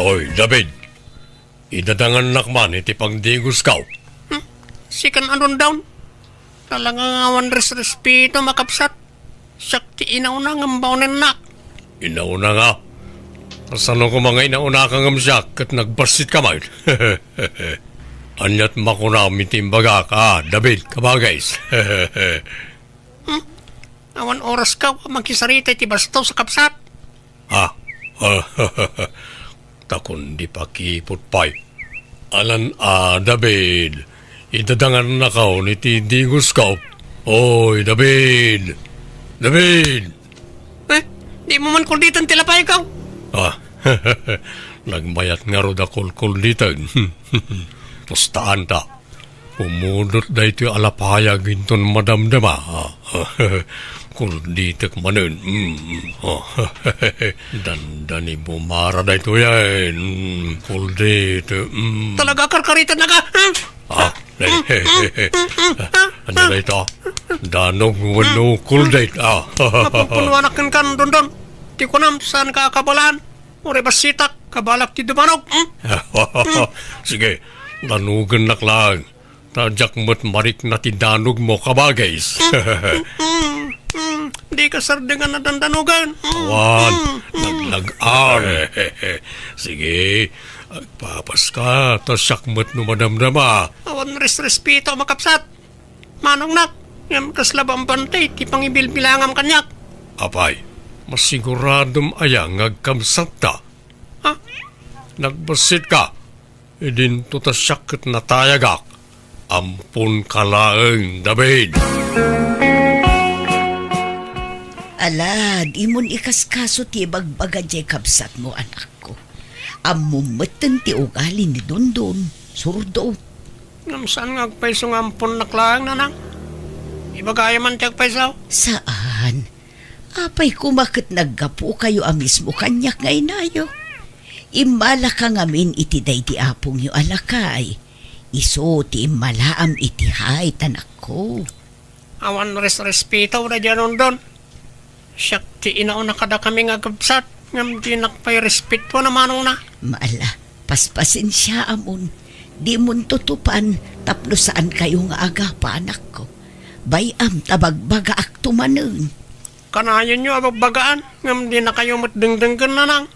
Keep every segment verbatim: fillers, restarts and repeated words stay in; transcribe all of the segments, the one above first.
Oy, David, idadangannak man iti pagdigosko. Hmm? Sikan a Dondon? Talaga nga awan resrespeto, makapsat. Siak ti inauna ngem baonennak. Inauna nga? Kasano koma nga inaunaka ngem siak ket nagbassitka man? Aniat makunam iti imbagak, a, David, kabagis? Hmm? Awan orasko a makisarita iti bastos a kabsat. Ah, ta kundi pakiput pay. Alan a, David, idadangannakon iti digosko. Oy, David! David! Eh, dimo man kulditen ti lapayko? Ah, nagmayat ngarud a kulkulditen. Pustaanta. Pumudot daytoy a lapayag inton madamdama. Kulditek manen. Mm. Dandani bumara daytoyen. Mm. Kuldit. Mm. Talaga, karkaritennaka? Ah, eh, eh, eh, eh. Ania dayta? Danog wenno kuldit? Ah. Napunpunuanak kenka, Dondon. Ti kunam, saanka a kabalaan. Uray bassitak, kabalak ti dumanog. Mm. Sige, danogennak laeng. Ta diak met marikna ti danogmo, kabagis. Mm, mm, mm. Dika sardengan a dandanogen. Mm, awan, mm, mm. Naglag-an. Sige, agpapaska, ta siak met no madamdama. Awan resrespeto, makapsat. Manongnak, ngem kasla bambanti ti pangibilbilangam kaniak. Apay, masiguradom aya nga agkabsatta? Ha? Nagbassit ka. Idinto ta siak ket natayagak. Amponka laeng, David. Ala, dimon ikaskaso ti ibagbaga diay kabsatmo, anakko. Ammom metten ti ugali ni Dondon, surdo. Ngem saan nga agpayso nga amponnak laeng, nanang? Ibagayo man ti agpayso? Saan. Apay koma ket naggapukayo a mismo kaniak nga inayo? Immalaka ngamin iti daydi apongyo a lakay. Isu ti immalaam iti hayt, anakko. Awan resrespeto daydi a Dondon. Siak ti inauna kadakami nga agkabsat, ngem dinak pay respetuan a manongna. Maala, paspasensiaamon. Dimon tutupan tapno saankayo nga agapa, anakko. Bay-am ta bagbagaakto manen. Kanayonyo a babbagaan, ngem dinakayo met dengdenggen, nanang.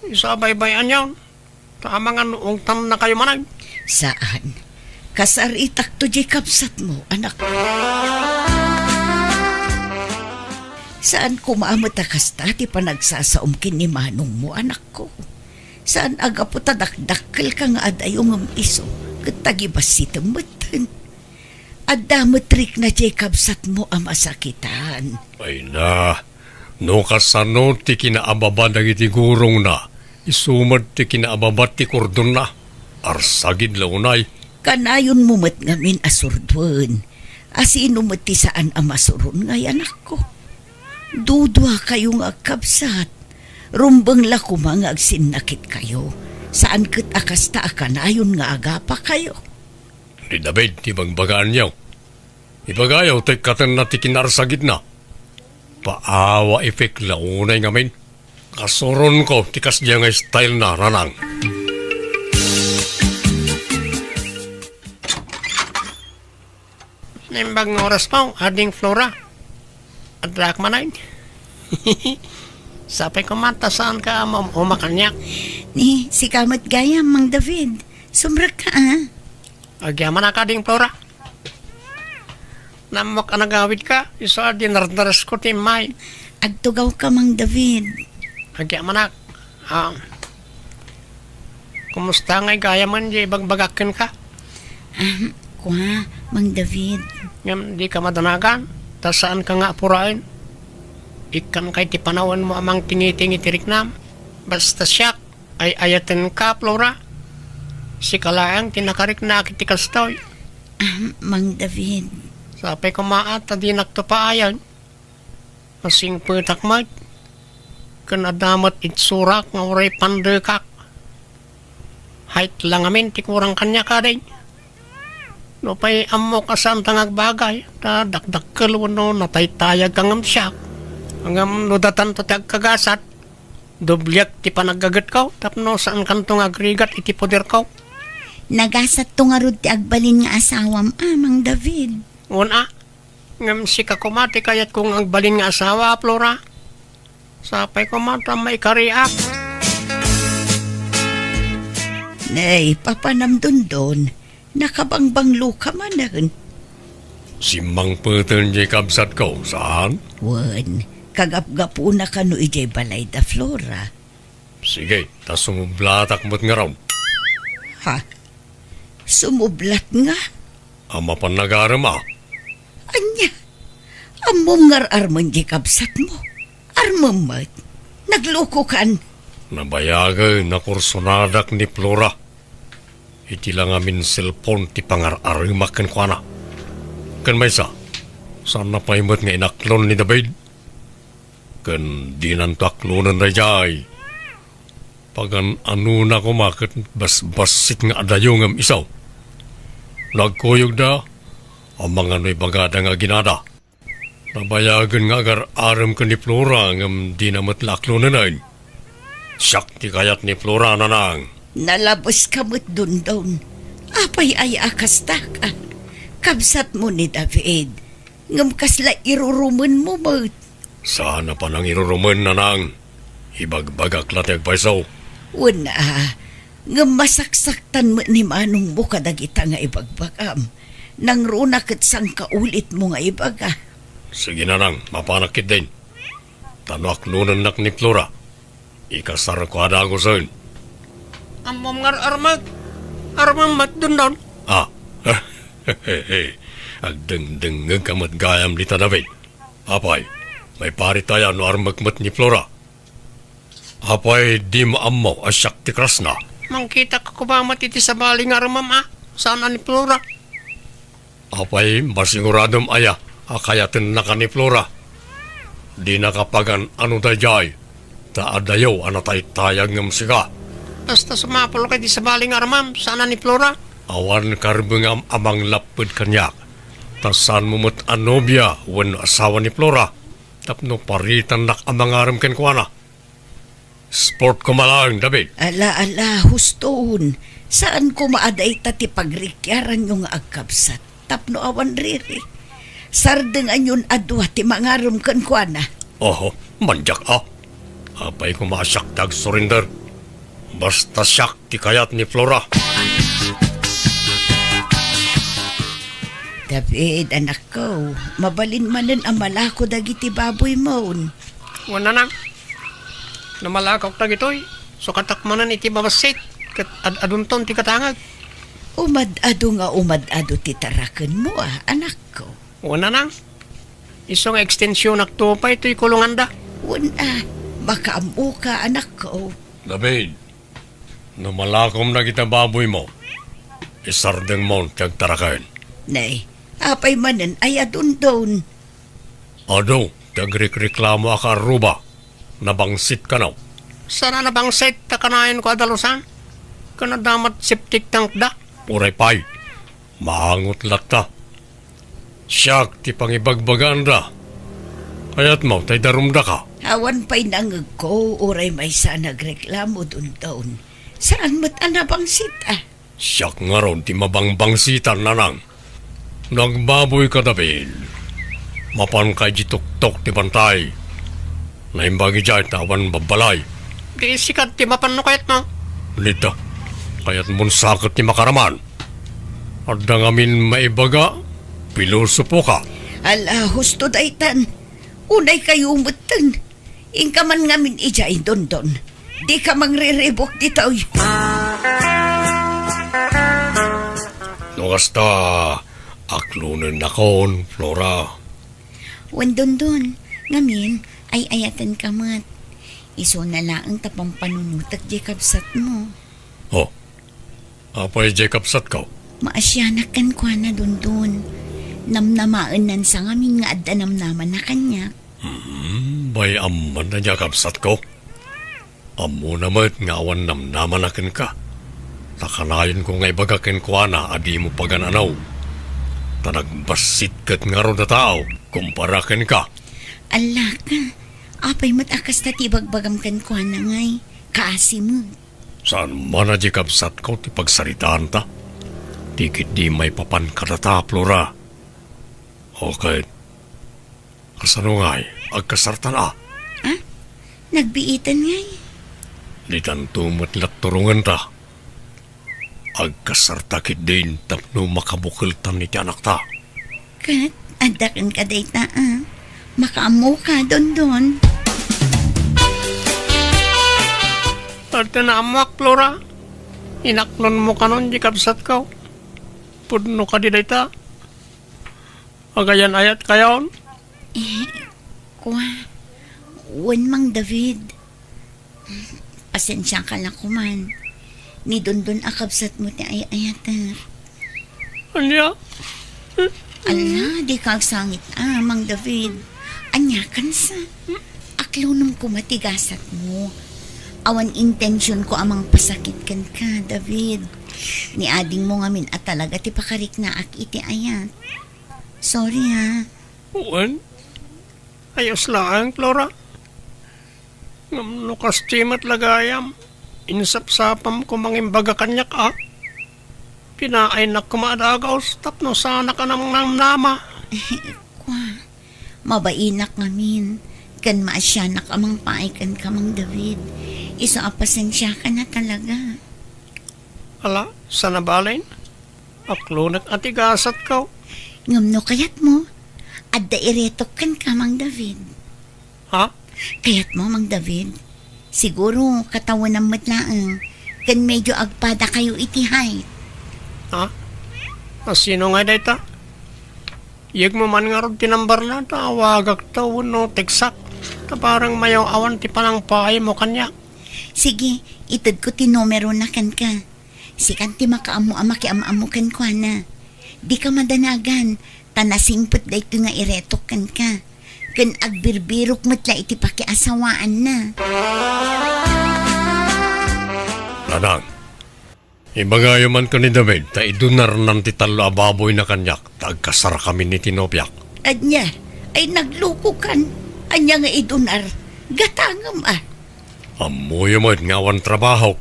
Isu a baybay-anyon, ta amangan no ungtannakayo manen. Saan. Kasaritakto diay kabsatmo, anak. Saan koma met a kasta ti panagsasaom ken ni manongmo, anakko. Saan a gapu ta dakdakkelka nga adayo ngem isu ket tagibassitem metten. Adda met rikna diay kabsatmo a masakitan. Ay na, no kasano ti kinaababa dagiti gurongna, isu met ti kinaababa ti kordonna. Arsagid la unay. Kanayonmo met ngamin a surduen. A sino met ti saan a masuron ngay, anakko? Duduakayo nga agkabsat. Rumbeng la koma nga agsinnakitkayo. Saan ket a kasta a kanayon nga agapakayo. Ni David ti bagbagaanyo. Ibagayo ti katenna ti kinaarsagidna. Paawa ipik la unay ngamin. Kasuronko ti kasdiay nga style na, nanang. Naimbag nga oras pa, Ading Flora. Addaak manen. Sapay koma ta saanka a maum-uma kaniak. Ni, sika met gayam, Mang David. Sumrekka, a. Agyamanak, Ading Flora. Nammok a nagawidka, isu a dinardaresko ti immay. Agtugawka, Mang David. Agyamanak. Ah, kumusta ngay gayam diay ibagbagak kenka? Ah, kua, Mang David. Ngem dika madanagan, ta saanka nga apuraen. Ikkanka iti panawenmo a mangtingitingi ti riknam. Basta siak, ay-ayatenka, Flora. Sika laeng ti nakariknaak iti kastoy. Ah, Mang David. Sapay koma ta dinakto paayen. Masingpetak met. Ken adda met itsurak nga uray pandekak. Hayt la ngamin ti kurang kaniak, Ading. Nupay ammok a saanta nga agbagay, ta dakdakkel wenno nataytayagka ngem siak. Ngem no datanto ti agkagasat, Dobliak ti panaggagetko tapno saankanto nga agrigat iti poderko. Nagasatto ngarud ti agbalin nga asawam, a, Mang David. Wen a, ngem sika koma ti kayatko nga agbalin nga asawa, Flora. Sapay koma ta maikariak. Nay, papanam, Dondon, nakabangbangloka manen. Simmangpeten diay kabsatko, saan? Wen, kagapgapuna kano idiay balayda, Flora. Sige, ta sumublatak met ngarud. Ha? Sumublat nga? A, mapan nagarem a. Ania? Ammom nga ar-armen diay kabsatmo? Armem met. Naglokokan. Nabayagen a kursonadak ni Flora. Iti la ngamin cellphone ti pangar-aremak kenkuana. Ken maysa, saanna pay met nga inaklon ni David. Ken dinanto aklonen daydiay. Pagan-anona koma ket basbassit nga adayo ngem isu. No agkuyogda, amangan no ibagada nga aginada. Nabayagen nga agar-arem ken ni Flora ngem dina met la aklonenen. Siak ti kayat ni Flora, nanang. Nalabeska met, Dondon. Apay aya a kastak? Kabsatmo ni David. Ngem kasla irurumenmo met. Saan a panangirurumen, nanang. Ibagbagak la ti agpayso. Wen a, ngem masaksaktan met ni manongmo kadagita nga ibagbagam. Nangruna ket sangkaulitmo nga ibaga. Sige, nanang, mapanak ketdin. Ta no aklonennak ni Flora, ikasarko a dagusen. Ammom nga ar-armek. Armem met, Dondon. A. Agdengdengngegka met gayam dita, David. Apay, maiparit aya no armek met ni Flora? Apay, dimo ammo a siak ti krasna? Mangkitak koma met iti sabali nga armem a, saan a ni Flora. Apay, masiguradom aya a kayatennaka ni Flora? Dinaka pagan-ano daydiay, ta adayo a nataytayag ngem sika. Basta sumapulka iti sabali nga armem, saan a ni Flora. Awan karbengam a manglapped kaniak, ta saanmo met a nobia wenno asawa ni Flora, tapno paritannak a mangarem kenkuana. Sport koma laeng, David. Ala, ala, huston. Saan koma a dayta ti pagrikiaranyo nga agkabsat tapno awan riri. Sardenganyon a dua ti mangarem kenkuana. Oho, mandiak a. Apay koma a siak ti agsurrender. Basta siak ti kayat ni Flora. David, anakko, mabalin manen a malako dagiti baboymon. Wen, nanang. No malakok dagitoy, sukatak manen iti babassit, ket ad-adunton ti katangag. Umad-adu nga umad-adu ti tarakenmo a, anakko. Wen, nanang. Isu nga ekstensionakto pay toy kulonganda. Wen a, makaammoka, anakko. David, no malakom dagita baboymo, isardengmon ti agtaraken. Nay, apay manen aya, Dondon? Adu ti agrikreklamo a kaarruba, nabangsit kano. Saan a nabangsit ta kanayon ko a dalusan? Ken adda met septic tank da. Uray pay, maangot latta. Siak ti pangibagbagaanda. Kayatmo ta idarumdaka? Awan pay nangegko, uray maysa nagreklamo, Dondon. Saan met a nabangsit a. Siak ngarud ti mabangbangsitan, nanang. No agbaboyka, David, mapanka idiay tuktok ti bantay. Naimbag idiay ta awan babbalay. Di sika ti mapan no kayatmo. Dita, kayatmon saket ti makaraman. Adda ngamin maibaga, pilosopoka. Ala, husto daytan. Unay kayo metten. Inka man ngamin idiay, Dondon. Dika mangriribuk ditoy. No kasta, aklonennakon, Flora. Wen, Dondon, ngamin, ay-ayatenka met. Isuna laeng ta pampanunotek diay kabsatmo. Oh, apay diay kabsatko? Maasianak kenkuana, Dondon. Namnamaennan sa ngamin nga adda namnamana kaniak. Hmm, bay-am man a diay kabsatko. Ammona met nga awan namnamana kenka. Ta kanayonko nga ibaga kenkuana a dimo pagan-ano. Ta nagbassit ket ngarud a tao kumpara kenka. Allaka, Apay met a kasta ti ibagbagam kenkuana ngay, kaasi met. Saan man a di kabsatko ti pagsaritaanta? Ti ketdi maipapan kadata, Flora. O ket, kasano ngay, agkasartan a? Ah? Nagbiitan ngay? Ditanto met la turongenta. Agkasarta ketdin tapno makabukeltan iti anakta. Ket, adda kenka dayta, a. Makaammoka, Dondon. Adda naammoak, Flora. Inaklonmo kanon di kabsatko. Pudno kadi dayta? Agayan-ayatkayon? Eh, kua, wen, Mang David. Pasensiaka la koman. Ni Dondon a kabsatmo ti ay-ayatek. Ania? Ala, dika agsangit a, Mang David. Ania kansa? Aklonem koma ti gasatmo. Awan intensionko a mangpasakit kenka, David. Ni adingmo ngamin a talaga ti pakariknaak iti ayat. Sorry, ha. Wen? Ayos laeng, Flora. Ngem no kasta met la gayam, insapsapam koma nga imbaga kaniak a. Pinaaynak koma a dagus tapno saanak a namnamnama. Kua, mabainak ngamin, ken maasianak a mangpaay kenka, Mang David. Isu a pasensiaka na talaga. Ala, saan a balen? Aklonek a ti gasatko. Ngem no kayatmo, adda iretok kenka, Mang David. Ha? Kayatmo, Mang David? Siguro, katawenam met laeng, ken medyo agpadakayo iti height. Ha? A, sino ngay dayta? Iyegmo man ngarud ti numberna, ta awagakto wenno tekstak, ta parang mayaw-awan ti panangpaaymo kaniak. Sige, itedko ti numerona kenka. Sikan ti makaammo a makiam-ammo kenkuana. Dika madanagan, ta nasingpet daytoy nga iretok kenka. Ken agbirbirok met la iti pakiasawaanna. Nanang, ibagayo man ken ni David ta idunarnan ti tallo a baboyna kaniak ta agkasarkamin iti nopiak. Ania? Ay, naglukokan. Ania nga idunar? Gatangem a. Ammoyo met nga awan trabahok.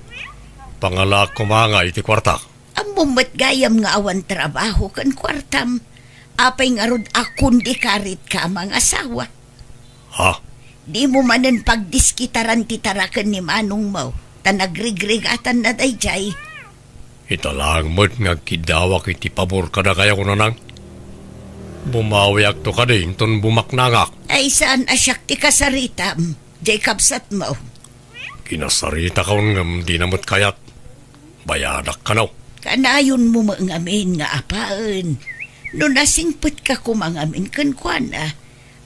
Pangalaak koma nga iti kuartak. Ammom met gayam nga awan trabaho ken kuartam. Apay ngarud a kundi karitka a mangasawa? Ha? Dimo manen pagdiskitaran ti taraken ni manongmo, ta nagrigrigatanna daydiay. Ita laeng met nga agkiddawak iti pabor kadakayo, Nanang. Bumawiakto kadi inton bumaknangak. Ay, saan a siak ti kasaritam, diay kabsatmo? Kinasaritakon ngem dina met kayat. Bayadak kano. Kanayonmo met ngamin nga apaen. No nasingpetka koma ngamin kenkuana,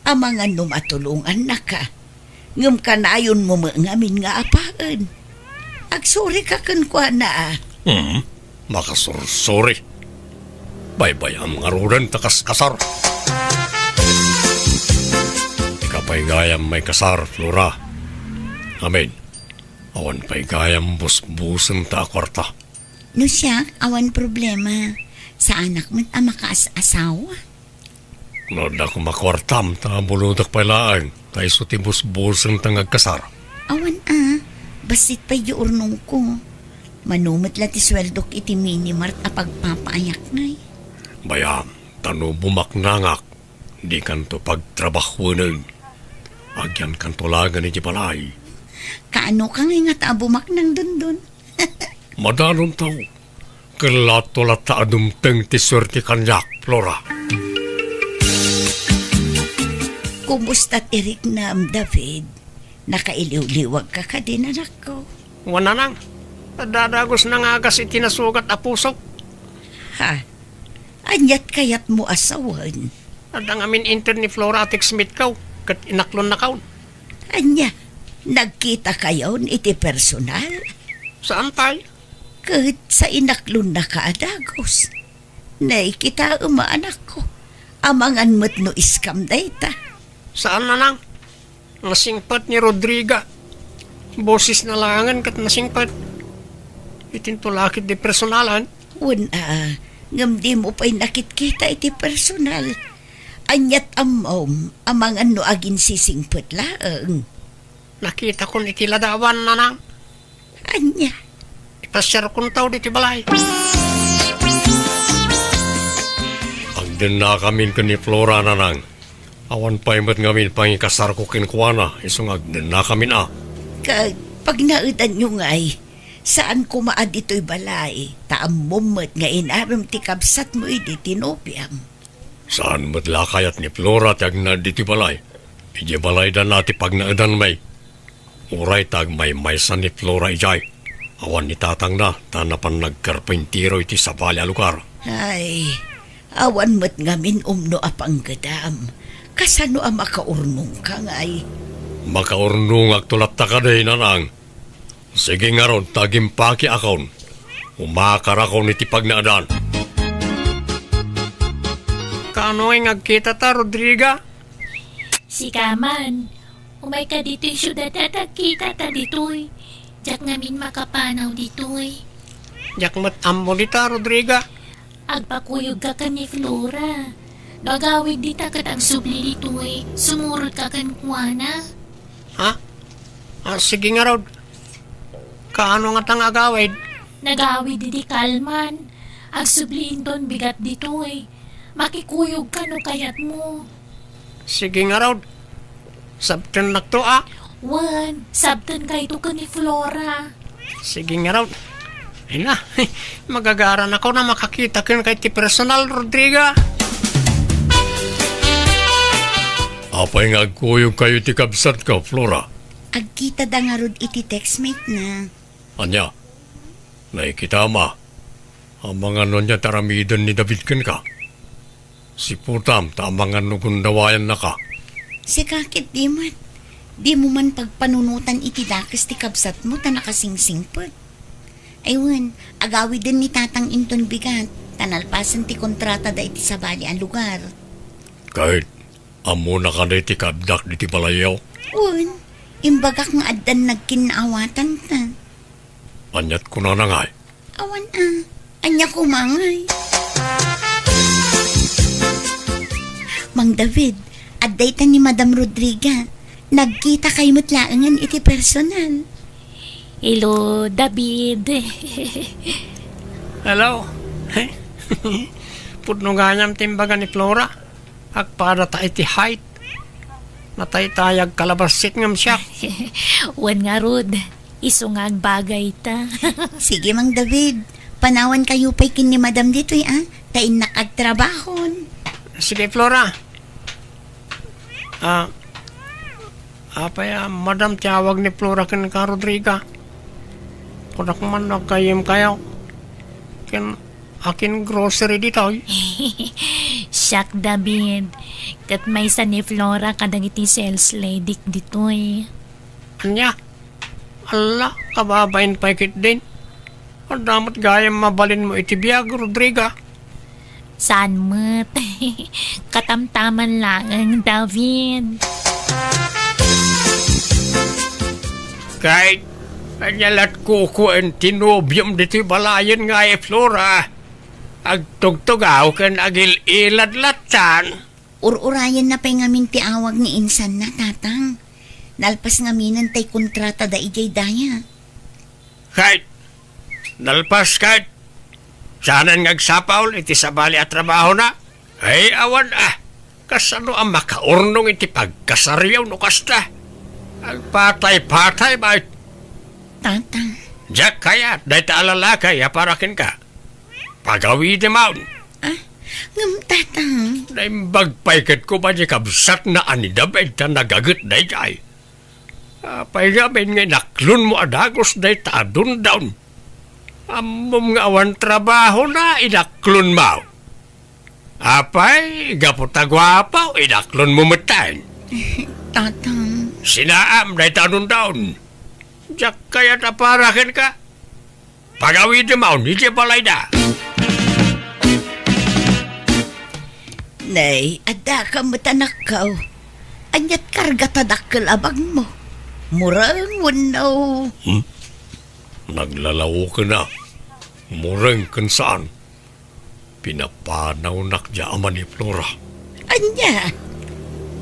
amangan no matulongannaka. Ngem kanayonmo met ngamin nga apaen. Agsurika kenkuana a. Hmm, makasursuri. Baybay-am ngaruden ta kaskasar. Dika pay gayam maikasar, Flora. Amen. Awan pay gayam busbusenta a kuarta. No siak, awan problema. Saanak met a makaas-asawa. No adda koma kuartam, ta bulodek pay laeng, ta isu ti busbusenta nga agkasar. Awan a, bassit pay di urnongko. Mano met la ti sueldok iti minimart a pagpapaayak ngay. Bayam, ta no bumaknangak, dikanto pagtrabahuenen. Agyankanto laengen iti balay. Kaano ka ngay ngata a bumaknang, Dondon? Madanon tao. Ket lato latta a dumteng ti suerte kaniak, Flora. Kumusta ti riknam, David? Nakailiwliwag ka kadi, anakko? Wen, Nanang. Dadagusna nga agas iti nasugat a pusok. Ha? Aniat kayatmo a sawen? Adda ngamin inted ni Flora a text-mate ko, ket inaklonnakaon. Ania, nagkitakayon iti personal? Saan pay? Ket sa inaklonnaka a dagus. Nakitaem a, anakko. Amangan met no scam dayta. Saan, Nanang. Nasingpet ni Rodriga. Bosesna laengen ket nasingpet. Itinto la ket di personalan. Wen a, ngem dimo pay nakitkita iti personal. Aniat ammom, amangan no aginsisingpet laeng? Nakitakon iti ladawan, nanang. Ania? Ipasiarkonto ditoy balay. Agdennakamin ken ni Flora, nanang. Awan pay met ngamin pangikasarko kenkuana, isu nga agdennakamin a. Ket pagnaedanyo ngay, saan koma a ditoy balay, ta ammom met nga inarem ti kabsatmo idi ti nobiam. Saan met la kayat ni Flora ti agnaed ditoy balay. Idiay balayda na ti pagnaedanmi. Uray ta agmaymaysa ni Flora idiay, awan ni tatangna ta napan nagkarpintero iti sabali a lugar. Ay, awan met ngamin umno a panggedam. Kasano a makaurnongka ngay? Makaurnongakto latta kadi, nanang. Sige ngarud, ta agimpakiakon. Umakarakon iti pagnaedan. Kaano nga agkitata, Rodriga? Sika man, umayka ditoy siudad ta agkitata ditoy. Diak ngamin makapanaw ditoy. Diak met ammo dita, Rodriga. Agpakuyogka ken ni Flora. No agawid dita ket agsubli ditoy, sumurotka kenkuana. Ha? Ah, sige ngarud. Kaano ngata nga agawid? Nagawid idi kalman. Agsubli inton bigat ditoy. Makikuyogka no kayatmo. Sige ngarud. Sabtennakto a. Wen, sabtenkayto ken ni Flora. Sige ngarud. Ay na, magagaranakon a makakita kenka iti personal, Rodriga. Apay nga agkuyogkayo iti kabsatko, Flora? Agkitada ngarud iti textmate na. Ania? Nakikitam a. Amangan no ania ti aramiden ni David kenka. Siputam ta amangan no gundawayannaka. Sika ket di met. Dimo man pagpanunotan iti dakes ti kabsatmo ta nakasingsingpet. Ay wen, agawiden ni Tatang inton bigat, ta nalpasen ti kontratada iti sabali a lugar. Ket ammona kadi ti kaaddak ditoy balayyo? Wen, imbagak nga addan nagkinnaawatanta. Aniat kunana ngay? Awan a. Ania koma ngay? Mang David, adda ita ni Madam Rodriga. Nagkitakay met laengen iti personal. Hello, David. Hello. Pudno gayam ti imbaga ni Flora. Agpadata iti height. Nataytayag kalabassit ngem siak. Wen ngarud, isu nga agbagayta. Sige, Mang David. Panawankayo pay ken ni Madam ditoy, a? Ta innak agtrabahon. Sige, Flora. Ah, apay a Madam ti awag ni Flora kenka, Rodriga? Kunak man no aggayyemkayo. Ken akin grocery ditoy? Siak, David. Ket maysa ni Flora kadagiti sales lady ditoy. Ania? Alla, kababain pay ketdin. Adda met gayam mabalinmo iti biag, Rodriga. Saan met. Katamtaman laeng, David. Kay, ania lat kukuen ti nobiom ditoy balayen nga ay Flora? Agtugtugaw ken agil-ilad lattan. Ur-urayenna pay ngamin ti awag ni insanna, Tatang. Nalpas ngaminen tay kontratada idiay daya. Ket, nalpas ket, saanen nga agsapul iti sabali a trabahona? Ay, awan a. Kasano a makaurnong iti pagkasariyo no kasta? Agpatay-patay, bay. Tatang. Diak kayat dayta a lalaki a para kenka. Pagawidemon. Ah, ngem, Tatang. Naimbag pay ket koma di kabsatna a ni David ta nagaget daydiay. Apay ngamin nga inaklonmo a dagus dayta a dundaw? Ammom nga awan trabahona, inaklonmo. Apay, gapu ta guapo, inaklonmo metten. Tatang. Sinaam dayta a dundaw. Diak kayat a para kenka. Pagawidemon idiay balayda. Nay, addaka met, anakko. Aniat karga ta dakkel a bagmo? Mureng wenno? Hmm? Naglalaoken a. Mureng ken saan. Pinapanawnak diay ama ni Flora. Ania?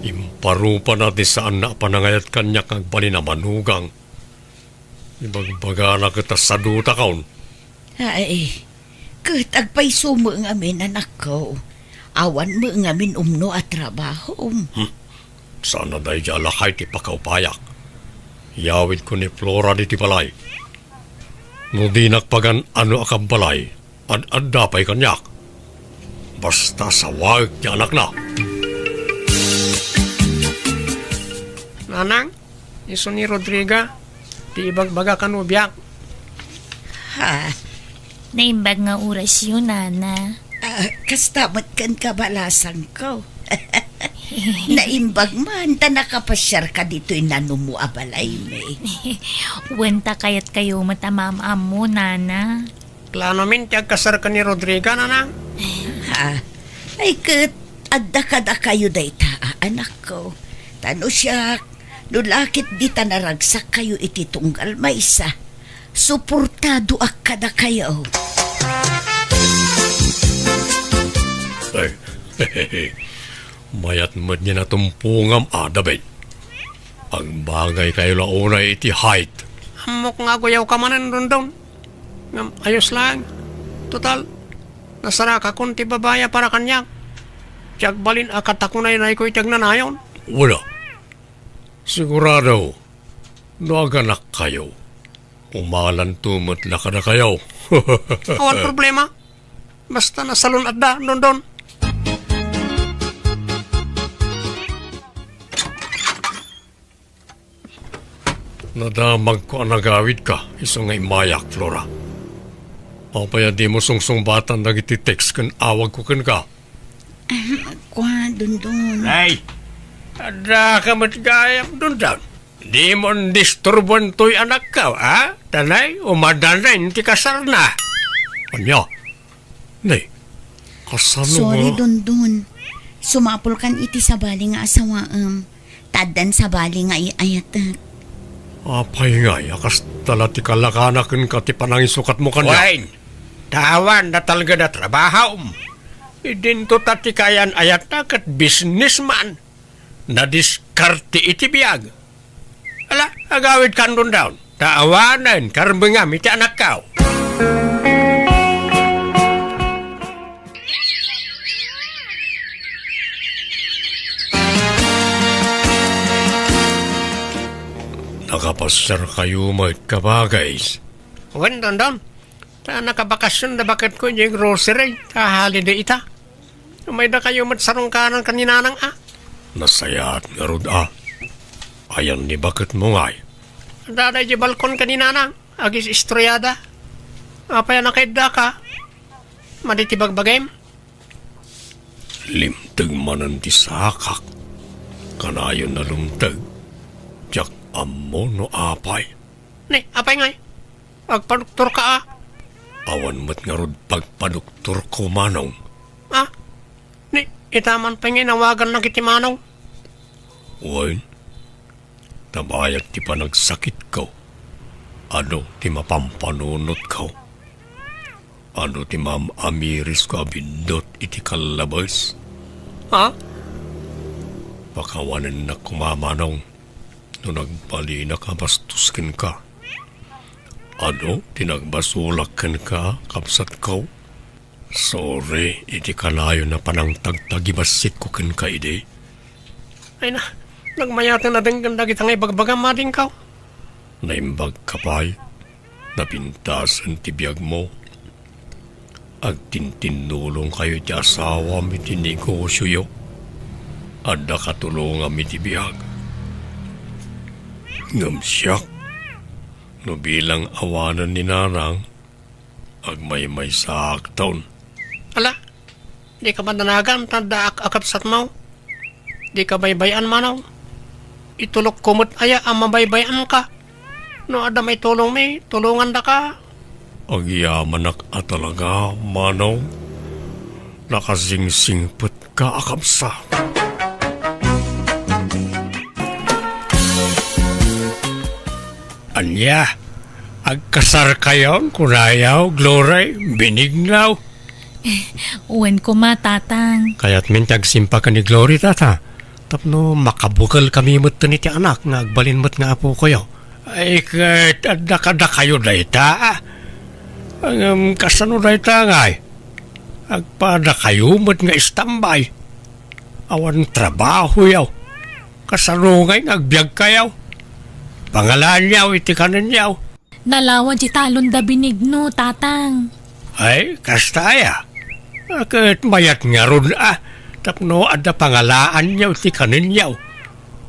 Imparupana ti saanna a panangayat kaniak nga agbalin a manugang. Ibagbagana ket a sadutakon. Ay, ket agpayso met ngamin, anakko. Awan met ngamin umno a trabahom. Hmm. Saan a daydi a lakay ti pakaupayak. Yawidko ni Flora ditoy balay. No dinak pagan-ano a kabbalay, ad-adda pay kaniak. Basta sawaek ti anakna. Nanang, isu ni Rodriga, ti ibagbaga kano biag. Ha, naimbag nga orasyo, nana. Ah, kasta met ken kabalasangko. Naimbag man, ta nakapasiarka ditoy nanumo a balaymi. Wen ta kayatkayo met a maam-ammo, nana. Planomin ti agkasar ken ni Rodriga, nanang? Ha? Ay ket, adda kadakayo dayta, a, anakko. Ta no siak, no la ket dita naragsakkayo iti tunggal maysa, suportadoak kadakayo. Ay, mayat met ni natumpongam a, David. Agbagaykayo la unay iti height. Ammok nga aguyawka manen, Dondon. Ngem ayos laeng. Total, nasarakakon ti babai a para kaniak. Ti agbalin a katakunaynayko iti agnanayon. Wala. Sigurado, no aganakkayo, umalanto met la kadakayo. Awan problema. Basta nasalun-atda, Dondon. Nadamagko a nagawidka, isu nga immayak, Flora. Apay a dimo sungsungbatan dagiti text ken awagko kenka? Ahem, kua, Dondon. Nay, addaka met gayam, Dondon. Dimo disturbuan toy anakko, a? Ta nay, umadanen ti kasarna. Ania? Nay, kasano nga? Sorry, Dondon. Sumapulkan iti sabali nga asawaem. Ta addan sabali nga ay-ayatek. Apay ngay a kasta la ti kalakana kenka ti panangisukatmo kaniak? Wen, ta awan natalged a trabahom. Idinto ta ti kaayan-ayatna ket businessman. Nadiskarte iti biag. Ala, agawidkan, Dondon. Ta awanen karbengam iti anakko. Nakapasiarkayo met, kabagis? Wen, Dondon. Ta nakabakasion da baketko idiay grocery. Ta holiday ita. Umaydakayo met sarungkaran ken ni Nanang a. Nasayaat ngarud a. Ayan ni baketmo ngay? Adda idiay balkon ken ni Nanang. Agis-istoriada. Apay a nakaiddaka? Madi ti bagbagim? Limteg manen ti sakak. Kanayon a lumteg. Diak ammo no apay. Ni, apay ngay? Agpadoktorka a? Awan met ngarud pagpadoktorko, manong. A? Ni, ita man pay nga inawagannak iti manong? Wen, ta bayat ti panagsakitko, adu ti mapampanunotko. Adu ti maam-amirisko a biddut iti kallabes. Ha? Pakawanennak koma, manong, no nagbalinak a bastos kenka. Adu ti nagbasolak kenka, kabsatko. Sorry iti kanayon a panangtagtagibassikko kenka idi. Ay na, nagmayaten a denggen dagita nga ibagbagam, adingko. Naimbagka pay. Napintasen ti biagmo. Agtintinnulongkayo iti asawam iti negosioyo. Adda katulongam iti biag. Ngem siak, no bilang awanen ni Nanang, agmaymaysaakton. Ala, dika madanagan ta addaak a kabsatmo. Dika baybay-an, manong. Itulokko met aya a mabaybay-anka. No adda maitulongmi, tulongandaka. Agyamanak a talaga, manong. Nakasingsingpetka a kabsat. Ania? Agkasarkayon, kunayo, Glory, binignaw. Wen koma, Tatang. Kayatmin ti agsimpa ken ni Glory, Tata, tapno makabukelkami metten iti anak nga agbalin met nga apokoyo. Ay, ket adda kadakayo dayta, a? Ngem kasano dayta ngay? Agpadakayo met nga istambay. Awan trabahoyo. Kasano ngay nga agbiagkayo? Pangalaanyo iti kanenyo. Nalawa di talon da Benigno, Tatang. Ay, kasta aya? A, ket mayat ngarud, a, tapno adda pangalaanyo iti kanenyo.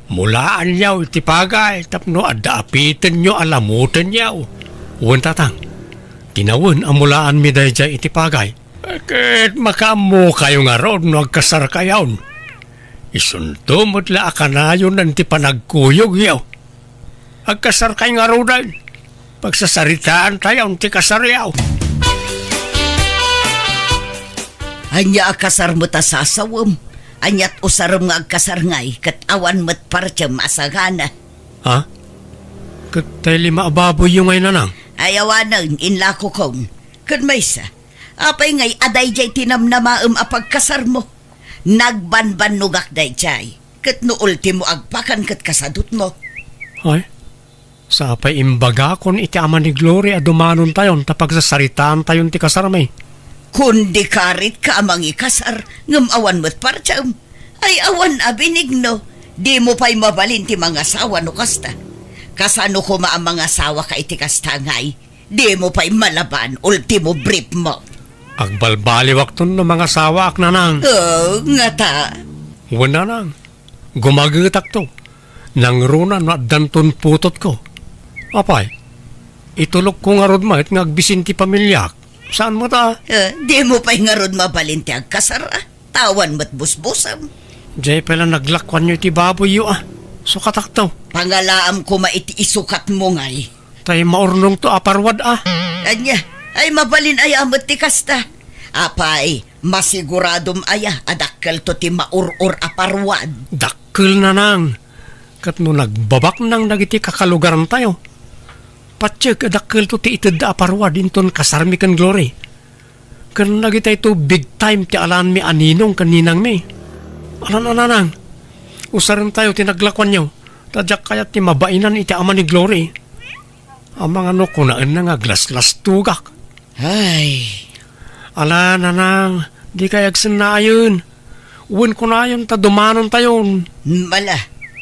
Mulaanyo iti pagay tapno adda apitenyo a lamutenyo. Wen, Tatang, tinawen a mulaanmi daydiay iti pagay. Ket makaammokayo ngarud no agkasarkayon. Isunto met la a kanayonan ti panagkuyogyo. Agkasarkay ngaruden. Pagsasaritaantayon ti kasaryo. Ania a kasar met a sasawem? Aniat usarem nga agkasar ngay ket awan met partiem a sagana? Ha? Ket tay lima a baboyyo ngay, Nanang? Ay awanen, inlakokon. Ket maysa, apay ngay a daydiay ti namnamaem a pagkasarmo? Nagbanbannogak daydiay. Ket no ultimo agpakan ket kasadutmo. Ay, sapay imbagakon iti ama ni Glory a dumanontayon ta pagsasaritaantayon ti kasarmi. Kundi karitka a mangikasar, ngem awan met partiem. Ay awan a Benigno, dimo pay mabalin ti mangasawa no kasta. Kasano koma a mangasawaka iti kasta ngay? Dimo pay malaban, ultimo briefmo. Agbalbaliwakton no mangasawaak, Nanang. Oh, ngata? Wen, Nanang. Gumagetakto. Nangruna no addanton putotko. Apay, itulokko ngarud met nga agbisin ti pamiliak. Saan met a? Eh, dimo pay ngarud mabalin ti agkasar, a? Awan met busbusem. Diay pay la naglakuanyo iti baboyyo, a? Sukatakto. Pangalaam koma iti isukatmo ngay. Tay maurnongto a parwad, a? Ania, ay mabalin aya met ti kasta? Apay, masiguradom aya a dakkelto ti maur-or a parwad? Dakkel, Nanang. Ket no nagbabaknang dagiti kakalugarantayo, patiek a dakkelto ti itedda a parwad inton kasarmi ken Glory. Ken dagitayto big time ti alaenmi a ninong ken ninangmi. Alan a, Nanang, usarentayo ti naglakuanyo, ta diak kayat ti mabainan iti ama ni Glory. Amangan no kunaenna nga aglaslastogak. Ay. Ala, Nanang, dikay agsennaayen. Wen kunayon ta dumanontayon. Mala,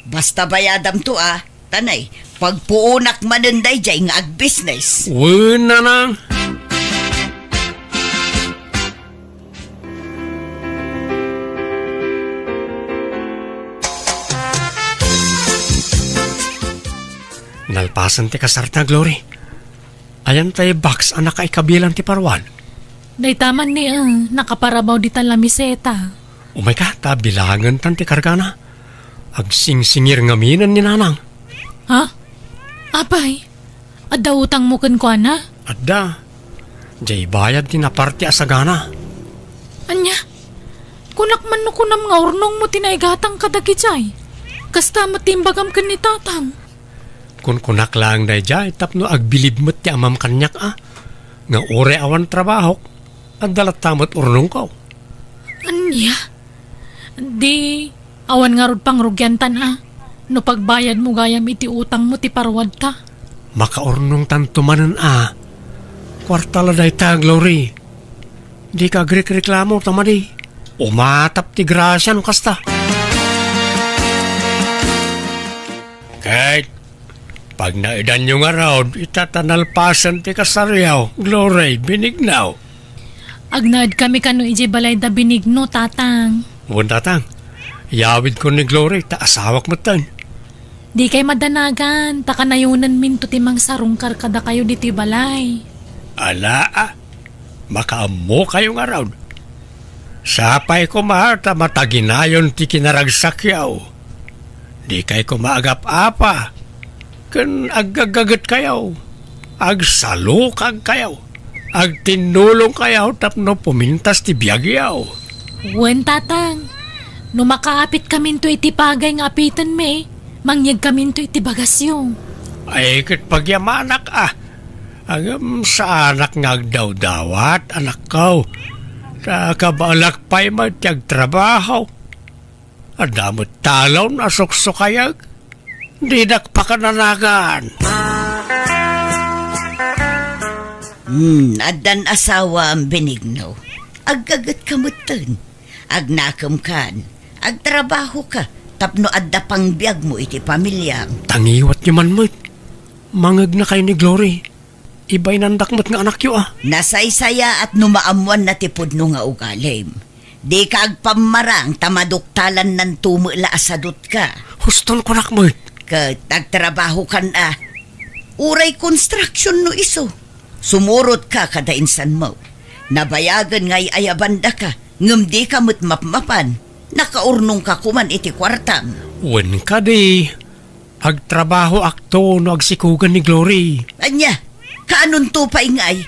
basta bayadamto, a. Tanay, pagpuonak manen daydiay nga agbisnes. Wen, Nanang. Nalpasen ti kasarta, Glory. Ayan tay box a nakaikabilan ti parwan? Dayta man ni, eh, nakaparabaw dita lamiseta. Umayka, ta bilangentan ti kargana. Agsingsingir ngaminen ni Nanang. Ha? Apay, adda utangmo kenkuana? Adda. Diay bayad ti naparte a sagana. Ania? Kunak man no kunam nga urnongmo ti naigatang kadagijay. Kasta met ti imbagam ken ni Tatang. Kunkunak laeng daydiay tapno agbilib met ti amam kaniak a, nga uray awan trabahok, adda latta met urnongko. Ania? Di, awan ngarud pangrugiantan a, no pagbayadmo gayam iti utangmo ti parwadta. Makaurnongtanto manen a. Kuarta la dayta, Glory. Dika agrikreklamo ta madi. Umatap ti grasia no kasta. Ket pagnaedanyo ngarud, ita ta nalpasen ti kasaryo, Glory, Benigno. Agnaedkami kano idiay balay da Benigno, Tatang. Wen, Tatang. Iyawidko ni Glory, ta asawak metten. Dikay madanagan, ta kanayonenminto ti mangsarungkar kadakayo ditoy balay. Ala, a. Makaammokayo ngarud. Sapay koma ta mataginayon ti kinaragsakyo. Dikay koma agap-apa ken aggaggagetkayo. Agsalukagkayo. Agtinnulongkayo tapno pumintas ti biagyo. Wen, Tatang. No makaapitkaminto iti pagay nga apitenmi, mangyegkaminto iti bagasyo. Ay, ket pagyamanak a. Ngem saanak nga agdawdawat, anakko. Ta kabalak pay met ti agtrabaho. Adda met talon a suksukayek. Dinak pakananagan. Hmm, addan asawam, Benigno. Aggaget ka metten. Agnakem kan. Agtrabaho ka. Tapno adda pangbiagmo iti pamiliam. Tangiwatyo man met. Mangegna kayo ni Glory. Ibainandak met nga anakyo, a. Nasaysayaat no maammoanna ti pudno nga ugalim. Dika agpammarang ta maduktalannanto met la a sadutka. Huston kunak met. Ket agtrabaho kan a. Uray construction no isu. Sumurot ka kada insanmo. Nabayagen nga ay-ayabandaka, ngem dika met mapmapan. Nakaurnong ka koman iti kuartam. Wen kadi, agtrabahoakto no agsikogen ni Glory. Ania? Kaanonto pay ngay?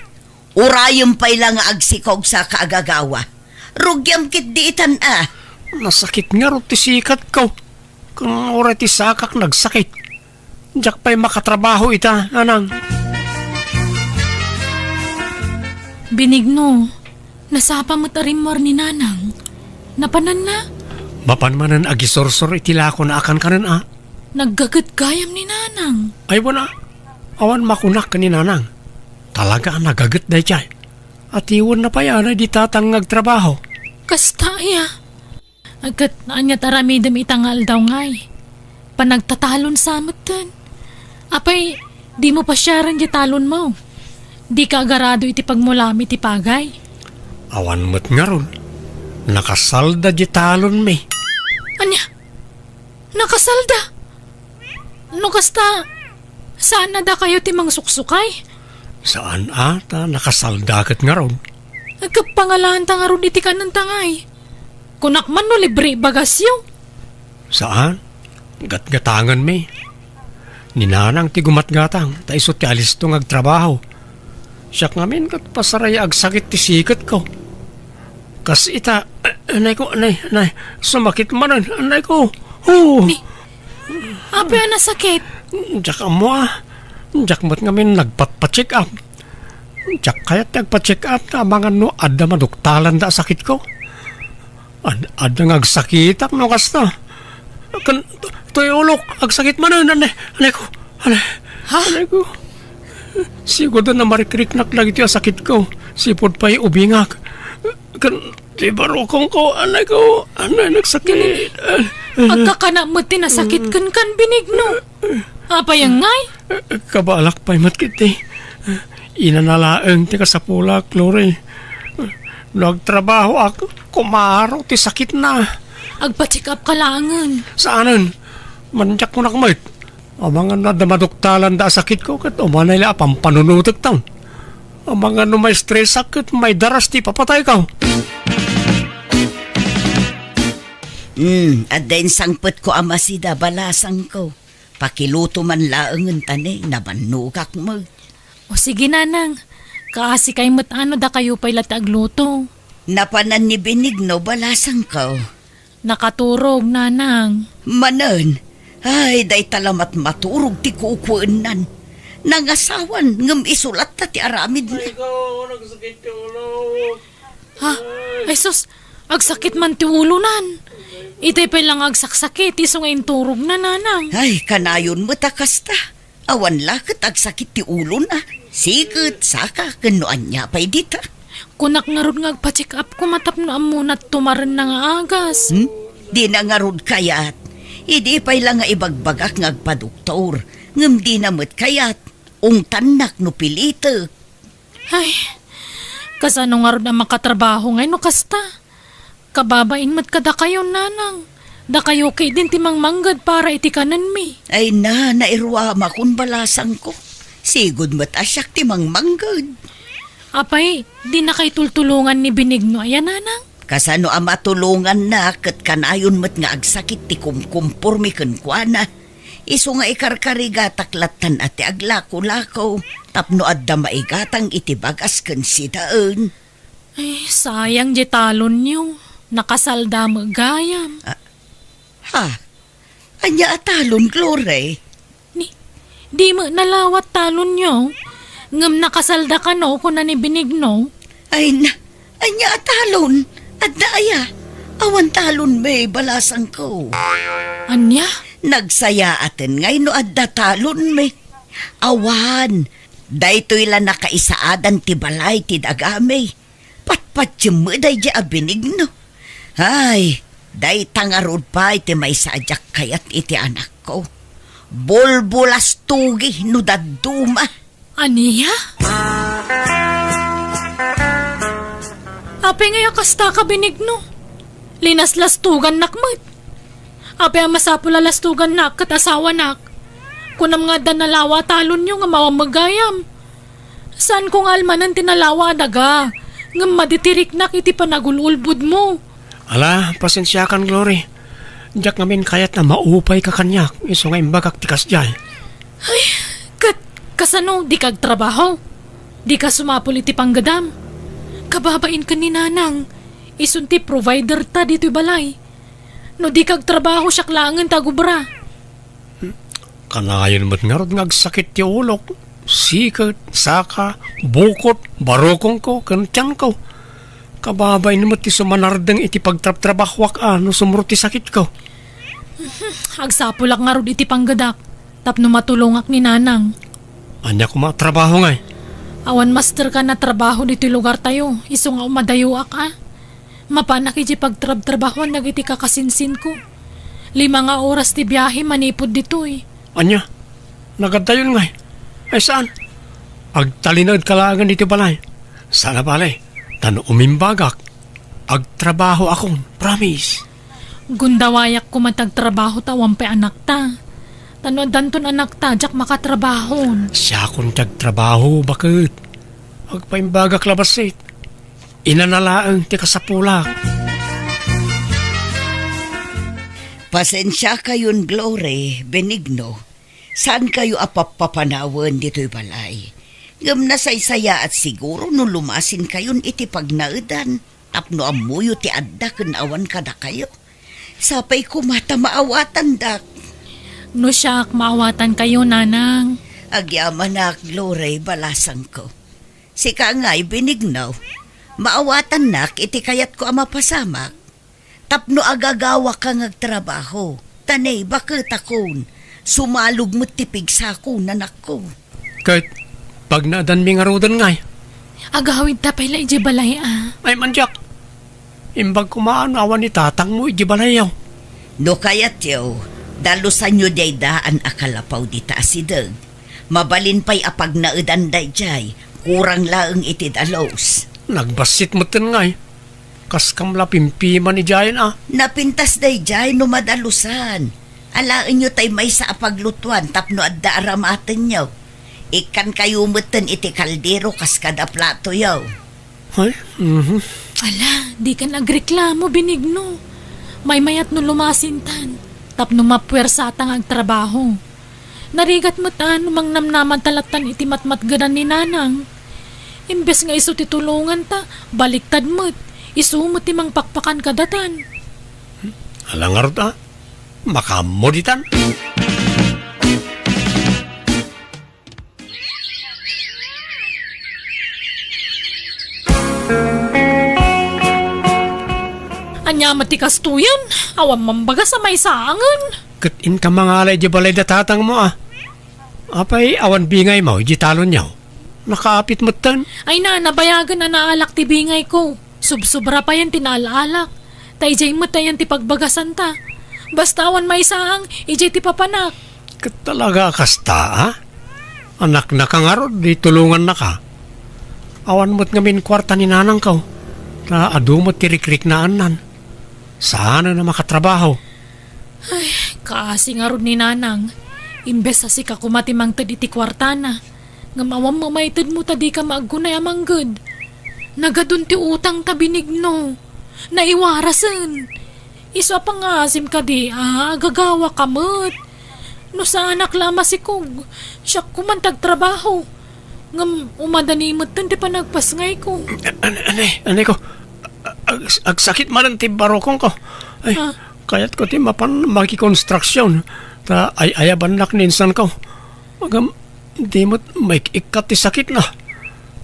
Urayem pay la nga agsikog sa kaagagawa. Rugiam ketdi itan a. Nasakit ngarud ti sikatko. Ken uray ti sakak nagsakit. Diak pay makatrabaho ita, Nanang. Benigno, nasapa met a rimmuar ni Nanang. Napananna? Mapan manen agisursor iti lakona a kankanen a. Naggaget gayam ni Nanang. Ay, wen a. Awan makunak ken ni Nanang. Talaga a nagaget daydiay. Atiwenna pay a dita nga agtrabaho. Kasta aya. Ket ania ti aramidem ita nga aldaw ngay? Panagtatalon sa metten. Apay, dimo pasiaren diay talonmo? Dika agarado iti pagmulam iti pagay? Awan met ngarud. Nakasalda diay talonmi. Ania? Nakasalda? No kasta, saan a dakayo ti mangsuksukay? Saan a, ta nakasalda ket ngarud. Ket pangalaanta ngarud iti kanenta ngay. Kunak man no libre bagasyo. Saan? Gatgatanganmi. Ni Nanang ti gumatgatang, ta isu ti alisto nga agtrabaho. Siak ngamin ket pasaraya agsakit ti siketko. Kas ita, anayko, anay, anay, sumakit manen, anayko. Oh. Ni, apay a nasakit? Diak ammo a. Diak met ngamin nagpatpa-check up. Diak kayat ti agpa-check up ta amangan no adda maduktalanda a sakitko. Ad-, adda nga agsakitak no kasta. Ken, toy ulok, agsakit manen, anay, anayko, anay, Ha? Anayko. Sigud a narikriknak dagiti a sakitko, sipud pay ubingak. Ken, ti barukongko, anayko, anay, nagsakit. Agkakana met ti nasakit kenkan, Benigno. Apay ngay? Kabalak pay met ketdi. Inana laeng ti kasapulak, Glory. No agtrabahoak, kumaro ti sakitna. Agpa-check up ka laengen. Saanen? Mandiak kunak met. Amangan no adda maduktalanda a sakitko, ket umanay la a pampanunotektan. Amangan no maistresak ket maidaras ti ipapatayko. Hmm, adda insangpetko a masida, balasangko. Pakiluto man laengen ta ne, nabannogak met. O sige, Nanang. Kaasikay met a no dakayo pay la ti agluto. Napanan ni Benigno, balasangko. Nakaturog, Nanang. Manen? Ay, dayta la met maturog ti kukuennan. Nangasawan, ngem isu latta ti aramidna. Ay, ko, nagsakit ti ulo. Ha? Ay, sus, agsakit man ti ulonan. Itay pay la nga agsaksakit, isu nga inturogna, Nanang. Ay, kanayon met a kasta. Awan la ket agsakit ti ulona. Siket, saka, ken no ania pay dita. Kunak ngarud nga agpa-check up koma tapno ammona ti tumarenna nga agas. Hmm? Dina ngarud kayat. Idi pay la nga ibagbagak nga agpadoktor, ngem dina met kayat. Ungtannak no pilitek. Ay, kasano ngarud a makatrabaho ngay no kasta? Kababain met kadakayo, Nanang. Dakayo ketdin ti mangmangged para iti kanenmi. Ay na, nairuamakon, balasangko. Sigud met a siak ti mangmangged. Apay, dinakay tultulongan ni Benigno aya, Nanang? Kasano a matulonganna ket kanayon met nga agsakit ti kumkumpormi kenkuana. Isu nga ikarkarigatak lattan a ti aglakolako tapno adda maigatang iti bagas ken sidaen. Ay, sayang diay talonyo. Nakasalda met gayam. Ah, ha? Ania a talon, Glory? Ni, di met nalawat talonyo. Ngem nakasalda kano, kuna ni Benigno. Ay na, Ania a talon? Adda aya? Awan talonmi, balasangko. Ania? Nagsayaaten ngay no adda talonmi. Awan. Daytoy la nakaisaadan ti balay ti dagami. Patpatiem met daydi a Benigno. Ay, dayta ngarud pay ti maysa a diak kayat iti anakko. Bulbulastogi no dadduma. Ania? Apay ngay a kasta ka, Benigno? Linaslastogannak met. Apay a masapul a lastogannak ket asawanak? Kunam nga adda nalawa a talonyo nga mawammegayam. Saanko nga almanen ti nalawa a daga, ngem madi ti riknak iti panagul-ulbodmo. Ala, pasensiakan, Glory. Diak ngamin kayat a maupayka kaniak, isu nga imbagak ti kasdiay. Ay, ket kasano, dika agtrabaho? Dika sumapul iti panggedam? Kababain ken ni Nanang, isun ti provider ta ditoy balay. No dika agtrabaho, siak laengen ti agubra. Kanayon met ngarud nga agsakit ti ulok, siket, saka, bukot, barukongko, ken tianko. Kababain met ti sumanardeng iti pagtrabtrabahoak a no sumro ti sakitko. Agsapulak ngarud iti panggedak tapno matulongak ni Nanang. Ania koma a trabaho ngay? Awan masterkan a trabaho ditoy lugartayo, isu nga umadayoak a. Mapanak idiay pagtrabtrabahoan dagiti kakasinsinko. Lima nga oras ti biahe manipud ditoy. Ania? Nagaddayon ngay? Ay saan? Agtalinaedka laengen iti balay. Saan a bale, ta no umimbagak, agtrabahoakon, promise. Gundawayak koma ti agtrabaho ta awan pay anakta. Ta no addanton anakta, diak makatrabahon. Siakon ti agtrabaho, baket. Agpaimbagak la bassit. Inana laeng ti kasapulak. Pasensiakayon, Glory, Benigno. Saankayo a pappapanawen ditoy balay. Ngem nasaysayaat siguro no lumasinkayon iti pagnaedan tapno ammoyo ti adda ken awan kadakayo. Sapay koma ta maawatandak. No siak, maawatankayo, Nanang. Agyamanak, Glory, balasangko. Sika ngay, Benigno, maawatannak iti kayatko a mapasamak. Tapno agagawaka nga agtrabaho, ta ne, baketakon, sumalog met ti pigsako, nanakko. Ket pagnaedanmi ngaruden ngay? Agawidta pay la idiay balay a. Ay, mandiak. Imbag koma no awan ni tatangmo idiay balayyo. No kayatyo, dalusanyo diay daan a kalapaw dita asideg. Mabalin pay a pagnaedan daydiay, kurang laeng iti dalus. Nagbassit metten ngay. Kaskam la pimpiman idiayen a. Napintas daydiay no madalusan. Alaenyo tay maysa a paglutuan tapno adda aramatenyo. Ikkankayo metten iti kaldero kas kada platoyo. Ay, mhm. Ala, dikan agreklamo, Benigno. Maymayat no lumasintan, tapno mapuersata nga agtrabaho. Narigat met a no mangnamnamanta lattan iti matmatgedan ni Nanang. Imbes nga isu ti tulonganta, baliktad met, isu met ti mangpakpakan kadatan. Ala ngarud a, makaammo ditan. Ania met ti kastoyen? Awan mambagas a maisaangen. Ket inka mangala idiay balay da tatangmo a. Apay awan bingaymo idiay talonyo? Nakaapit metten. Ay na, nabayagen a naalak ti bingayko. Subsobra payen ti naal-alak. Ta idiay met ayan ti pagbagasanta. Basta awan maisaang, idiay ti papanak. Ket talaga a kasta, a? Anaknaka ngarud, di tulongannaka. Awan met ngamin kuarta ni nanangko. Ta adu met ti rikriknaannan. Saanen a makatrabaho. Ay, kaasi ngarud ni Nanang. Imbes a sika koma ti mangted iti kuartana, ngem awan mamaytedmo ta dika maaggunay a mangged. Nagadun ti utang ta Benigno. Naiwarasen. Isu a pangngaasim kadi a agagawaka met. No saanak la a masikog, siak koman ti agtrabaho. Ngem umadani metten ti panagpasngayko. An-, ane, ane ko, ag-, agsakit manen ti barukongko. Ay, ah, kayatko ti mapan makikonstruksion, ta ay-ayabannak ni insanko. Ngem, di met maik-ikkat ti sakitna.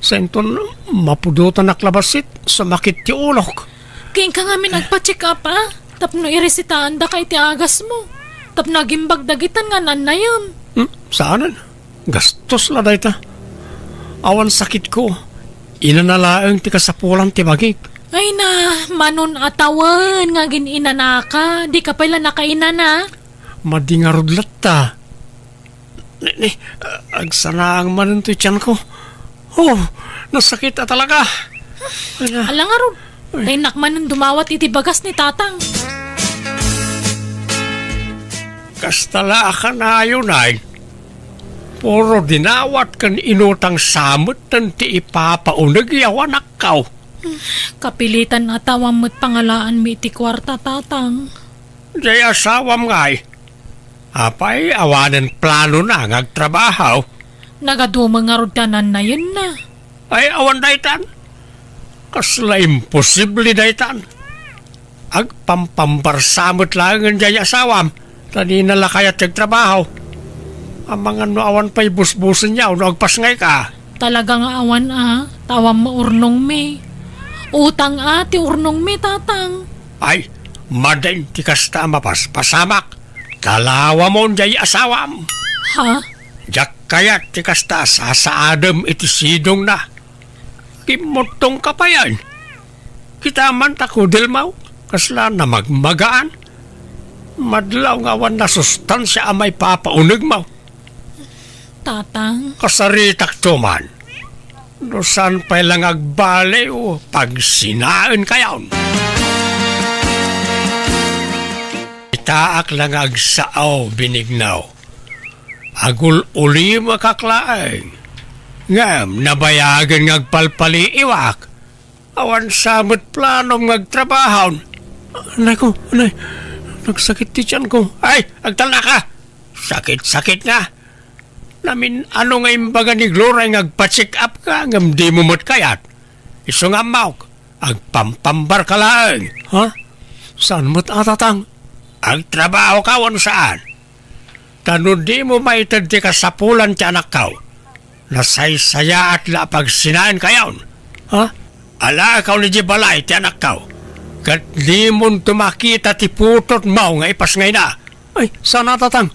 Sainton mapudotanak la bassit, sumakit ti ulok. Kenka ngamin agpa-check up, a? Tapno iresitaandaka iti agasmo. Tapno agimbag dagitan nga nannayem. Hmm, saanen. Gastos la dayta. Awan sakitko. Inana laeng ti kasapulan ti bagik. Ay na, manon a tawen nga agin-inanaka. Dika pay la nakainana. Madi ngarud latta. Ni, ni, ah, agsanaang manen toy tianko. Oh, nasakit a talaga. Ala. Ala ngarud. Ay. Daynak manen dumawat iti bagas ni Tatang. Kasta la a kanayon ay. Puro dinawat ken inutang sa metten ti ipapauneg a anakko. Kapilitan a tawam met pangalaanmi iti kuarta, Tatang. Jay asawam ngay. Apay, awanen planona nga agtrabaho? Nagadumo ngarud ta nannayenna. Ay, awan daytan. Kasla imposible daytan. Agpampambarsa met laengen jay asawam, ta dina la kayat ti agtrabaho. Amangan no awan pay busbusenyo no agpasngayka. Talaga nga awan a, ta awan maurnongmi. Utang a ti urnongmi, Tatang. Ay, madin ti kasta a mapaspasamak. Talawamon jay asawam. Ha? Diak kayat ti kasta a sasaadem iti sidongna. Kimmuttongka payen. Kita man ta kudelmaw, kasla namagmagaan. Madlaw nga awan nasustansia a maipapaunegmaw. Tatang. Kasaritak to man. No saan pay la nga agbaliw, pagsinaenkayon. Itaak la nga agsao, Benigno. Agul-ulimekak laeng. Ngem nabayagen nga agpalpaliiwak. Awan sa met planom nga agtrabaho. Anay ko, anay. Nagsakit ti tiyan ko. Ay, agtalnaka! Sakit-sakit nga. Namin-ano nga imbaga ni Gloria nga agpa-check up ka, ngem dimo met kayat. Isu nga ammok, agpampambarka laeng. Ha? Saan met a, Tatang? Agtrabahoka wenno saan? Ta no dimo maited ti kasapulan ti anakko, nasaysayaat la a pagsinaenkayon. Ha? Alaakaw idiay balay ti anakko, ket dimonto makita ti putotmo nga ipasngayna. Ay, saan a, Tatang.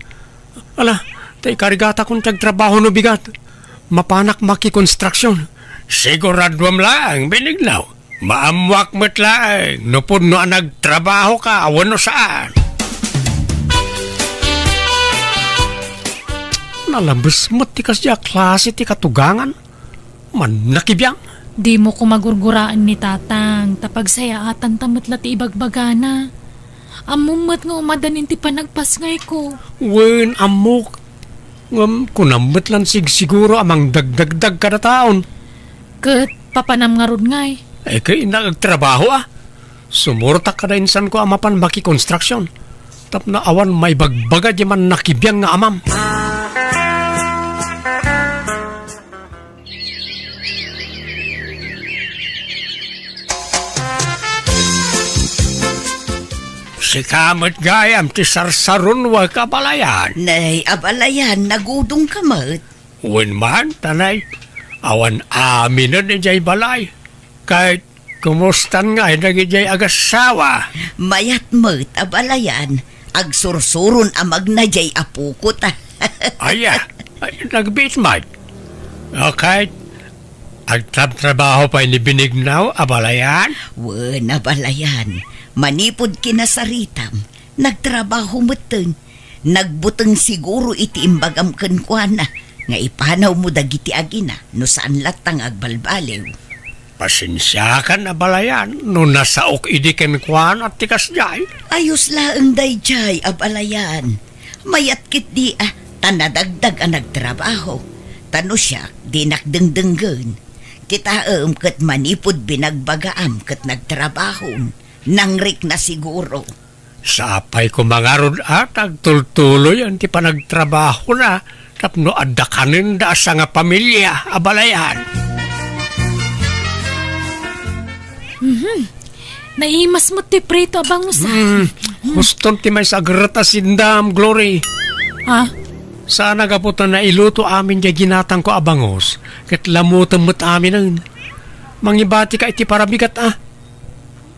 Ala, ta ikarigatakon ti agtrabaho no bigat. Mapanak makikonstruksyon. Siguraduam laeng, Benigno. Maammoak met laeng no pudno a nagtrabahoka wenno saan. Nalabes met ti kasdiay a klase ti katugangan. Mannakibiang. Dimo koma gurguraen ni Tatang, ta pagsayaatanta met la ti ibagbagana. Ammom met nga umadan iti panagpasngayko. Wen, ammok. Ngem kunam met lan sigsiguro a mangdagdagdag kadataon. Ket papanam ngarud ngay? Ay, kay innak agtrabaho a. Sumurtak kada insanko a mapan makikonstruksyon. Tapno awan maibagbaga di mannakibiang nga amam. Sika met gayam ti sarsarunoek, abalayan. Nay, abalayan, nagudongka met. Wen man, ta nay, awan aminen idiay balay. Ket kumustan ngay dagidiay agassawa? Mayat met, abalayan. Agsursuron a magna diay apoko ta. Aya, ay, nagbiit met. Okay. Agtrabtrabaho pay ni Benigno, abalayan? Wen, abalayan. Manipud kinasaritam, nagtrabaho metten. Nagbuteng siguro iti imbagam kenkuana nga ipanawmo dagiti agina no saan latta nga agbalbaliw. Pasensiakan, abalayan, no nasaok idi kenkuana ti kasdiay. Ayos laeng daydiay, abalayan. Mayat ketdi a, ta nadagdag a nagtrabaho. Ta no siak, dinak dengdenggen. Kitaem ket manipud binagbagaam ket nagtrabahom. Nangrikna siguro. Sapay koma ngarud a ta agtultuloyen ti panagtrabahona tapno adda kanenda a sangapamilia, abalayan. Mhm. Naimas met ti prito a bangus, a. Hmm. Huston ti maysa a gret a sindam, Glory. Ha? Saan a gapu ta nailuto amin diay ginatangko a bangus. Ket lamutem met aminen. Mangibatika iti parabigat a.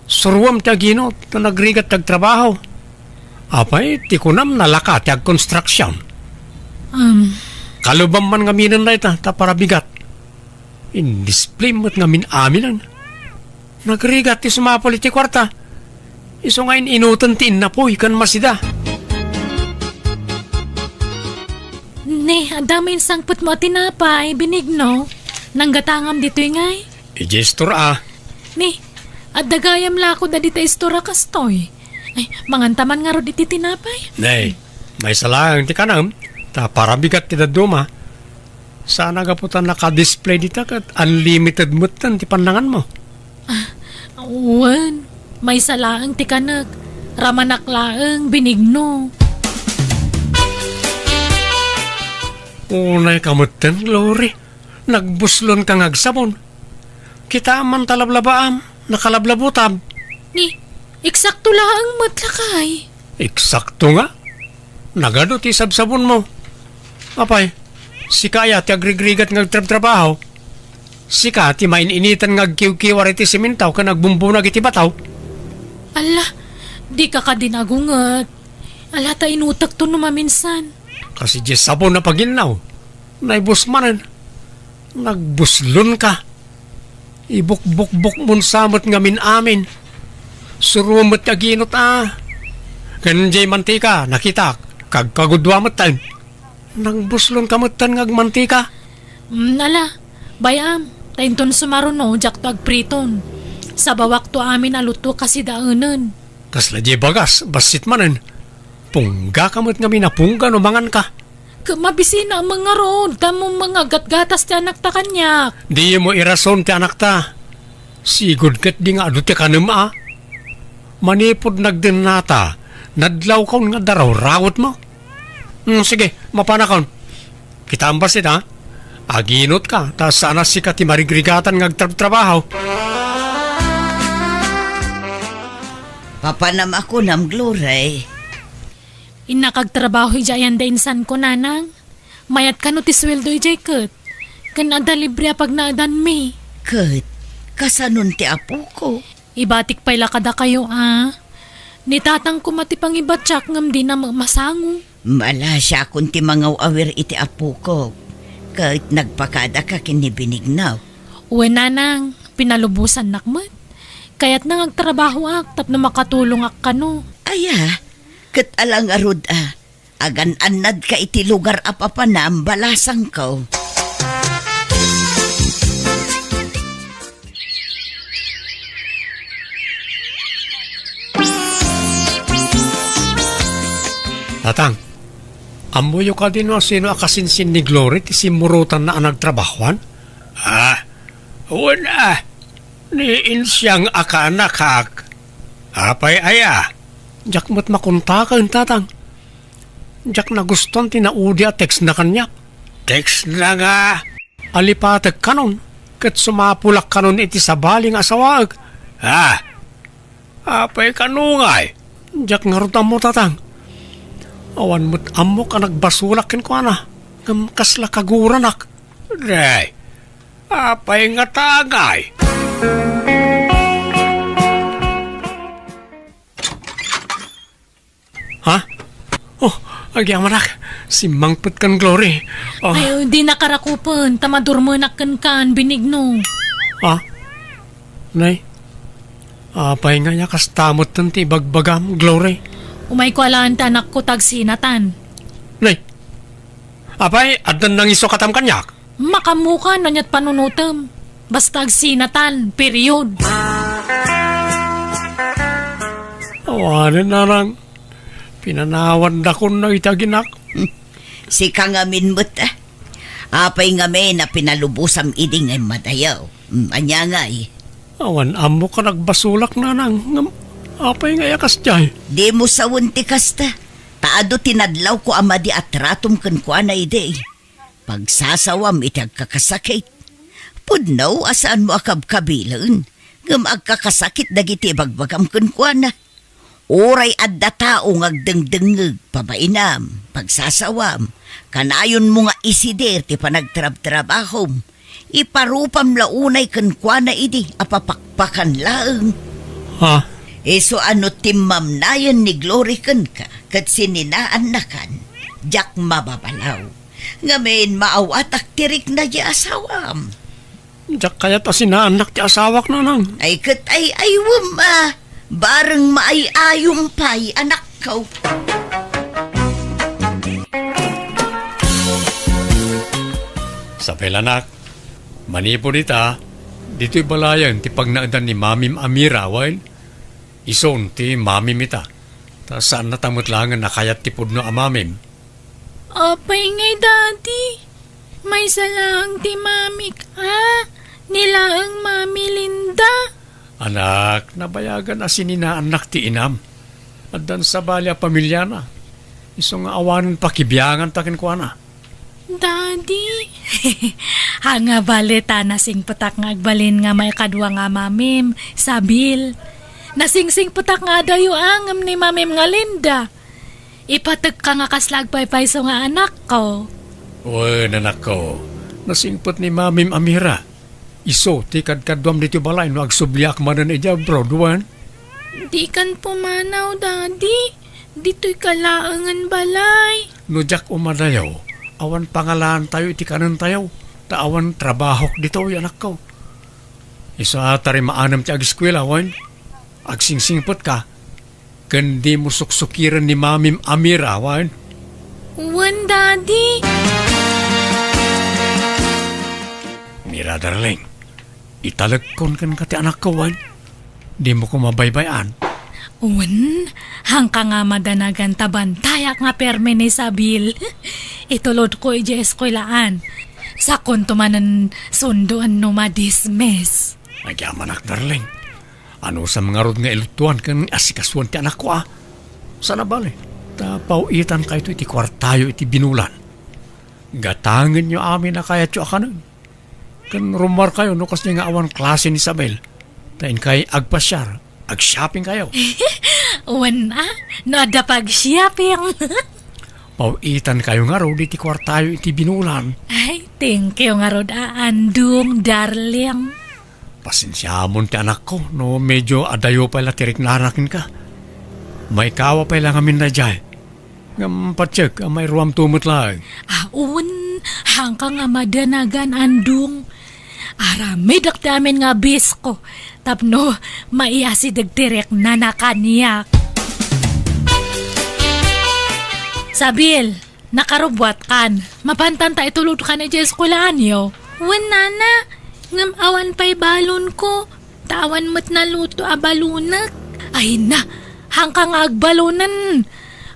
Suroam ti aginot no nagrigat ti agtrabaho. Apay, ti kunam nalaka ti agkonstruksion. Um. Kalubam man ngaminen dayta, ta parabigat. Indisplay met ngamin aminen. Nagrigat ti sumapul iti kuarta. Isu nga in-inoten ti innapuy ken masida. Ne, adda main sangpetmo a tinapay, Benigno. Nanggatangam ditoy ngay? Idiay istor a. Ne, adda gayam lakud a dita istor a kastoy. Ay, manganta man ngarud iti tinapay. Ne, maysa laeng ti kanam, ta parabigat ti dadduma. Sana gapu ta naka-display dita ket unlimited metten ti pannanganmo. Ah, wen, maysa laeng ti kanek. Ramanak laeng, Benigno. Unay ka metten, Glory. Nagbuslon ka nga agsabon. Kitaem man ta lablabaam, nakalablabutam. Ni, eksakto laeng met lakay. Eksakto nga? Nagadu ti sabsabonmo. Apay, sika aya ti agrigrigat nga agtrabtrabaho? Sika ti main-initan nga agkiwkiwar iti simentaw ken agbumbunag iti bataw? Ala, dika kadi nagunget. Ala ta inutekto no maminsan. Kas idiay sabon a paginnaw. Naibus manen. Nagbuslon ka. Ibukbukbukmon sa met ngamin amin. Suroem met ti aginot a. Ken diay mantika, nakitak, kagkagudua metten. Nagbuslon ka metten nga agmantika. Mm, ala, bay-am, ta inton sumaruno, diakto agpriton. Sabawakto amin a luto kas idaenen. Kasla diay bagas, bassit manen. Pungga ka met ngamin a pungga no mangan ka. Ket mabisina a mangarud, ta mo mangagatgatas ti anakta kaniak. Dimo irason ti anakta. Sigud ket di nga adu ti kanem a. Manipud nagdennata, nadlawkon nga darawrawetmo. Hmm, sige, mapanakon. Kitaem bassit, ha? Aginot ka, ta saan a sika ti marigrigatan nga agtrabtrabaho. Papanam a kunam, Glory. Innak agtrabaho idiay ayan da insanko, nanang. Mayat kano ti sueldo idiay ket. Ken adda libre a pagnaedanmi. Ket, kasanon ti apoko? Ibatik pay la kadakayo a. Ni tatang koma ti pangibatiak ngem dina met masango. Malasiakon ti mangaw-awir iti apokok. Ket nagpakadaka ken ni Benigno. Wen, nanang, pinalubosannak met. Kayatna nga agtrabahoak tapno makatulongak kano. Aya, ket ala ngarud a. Agan-annadka iti lugar a papanam, balasangko. Tatang, ammoyo kadi no sino a kasinsin ni Glory ti simmurotanna a nagtrabahoan? Ah, wen a, ni Insiang a kaanakak. Apay aya? Diak met makontaken, Tatang. Diak nagustuan ti naudi a textna kaniak. Textna nga? Alipatek kanon, ket sumapulak kanon iti sabali nga asawaek. Ah, apay kano ngay? Diak ngarud ammo, Tatang. Awan met ammok a nagbasolak kenkuana, ngem kasla kaguranak. Day, apay ngata ngay? Ha? Oh, agyamanak. Simmangpet kan Glory. Oh. Ay, di nakarakupen, ta madurmenak kenkan, Benigno. Ha? Nay, apay nga ya kasta metten ti ibagbagam, Glory? Umayko alaen ti anakko ta agsinatan. Nay, apay, addan nangisukatam kaniak? Makaammokan no aniat panunotem. Basta agsinatan, period. Awanen, nanang. Pinanawandakon dagiti aginak. Sika ngamin met, a. Apay ngamin a pinalubosam idi nga immadayo? Mm, ania ngay? Awan ammok a nagbasolak, nanang. Ngem apay nga aya kasdiay? Dimo sawen ti kasta. Ta adu ti nadlawko a madi a tratom kenkuana idi. Pagsasawam iti agkakasakit. Pudno a saanmo a kabkabilen, ngem agkakasakit dagiti ibagbagam kenkuana. Uray adda tao nga agdengdengngeg, pabainam, pagsasawam, kanayonmo nga isider ti panagtrabtrabahom. Iparupam la unay kenkuana idi a papakpakan laeng. Ha? Isu a no timmamnayen ni Glory kenka ket sininaannakan, diak mababalaw. Ngamin, maawatak ti rikna ti asawam. Diak kayat a sinaannak ti asawak, nanang. Ay, ket ay, ay, wem, ah. Bareng maay-ayom pay, anakko. Isabel, anak, manipud ita, ditoy balayen ti pagnaedan ni Mamim a Mira, wen? Isun ti mamim ita. Ta saannata met laengen a kayat ti pudno a mamim. Apay ngay, Daddy? Maysa laeng ti mamik, a? Ni laeng Mami Linda? Anak, nabayagan a sininaannak ti inam. Addan sabali a pamilyana. Isu nga awanen pakibianganta kenkuana. Daddy, ania bale ta nasingpetak nga agbalin nga maikadua nga mamim, Isabel. Nasingsingpetak nga adayo a ngem ni Mamim nga Linda. Ipatekka nga kasla agpaypayso nga anakko. Wen, anakko, nasingpet ni Mamim a Mira. Isu ti kadkaduam ditoy balay no agsubliak manen idiay abroad, wen? Dikan pumanaw, Daddy. Ditoyka laengen balay. No diak umadayo, awan pangalaantayo iti kanentayo, ta awan trabahok ditoy, anakko. Isu a tarimaanem ti ageskuela, wen? Agsingsingpetka, ken dimo suksukiren ni Mamim a Mira, wen? Wen, Daddy. Mira, darling, italekkon kenka ti anakko, wen? Dimo koma baybay-an. Wen, haanka nga madanagan ta bantayak nga permi ni Isabel. Itulodko idiay eskuelaan. Sakonto manen sundoen no madismiss. Agyamanak, darling. Anusam ngarud nga iluttuan ken asikasuan ti anakko, a? Saan a bale, ta paw-itankayto iti kuartayo iti binulan. Gatangenyo amin a kayatyo a kanen. Ken rummuarkayo no kasdiay nga awan klase ni Isabel, ta inkay agpasiar, agshoppingkayo. Wen a, no adda pag-shopping. Paw-itankayo ngarud iti kuartayo iti binulan. Ay, thank you ngarud a, Andong, darling. Pasensiamon ti anakko no medyo adayo pay la ti riknana kenka. Maikawa pay la ngamin daydiay. Ngem patiek a mairuamto met laeng. Awan, haanka nga madanagan, Andong. Aramidek ti amin nga bisko tapno maiasideg ti riknana kaniak. Isabel, nakarubuatkan. Mapantanta itulodkan idiay eskuelaanyo. Wen, nana, ngem awan pay balonko. Ta awan met naluto a balonek. Ay na, haanka nga agbalonen.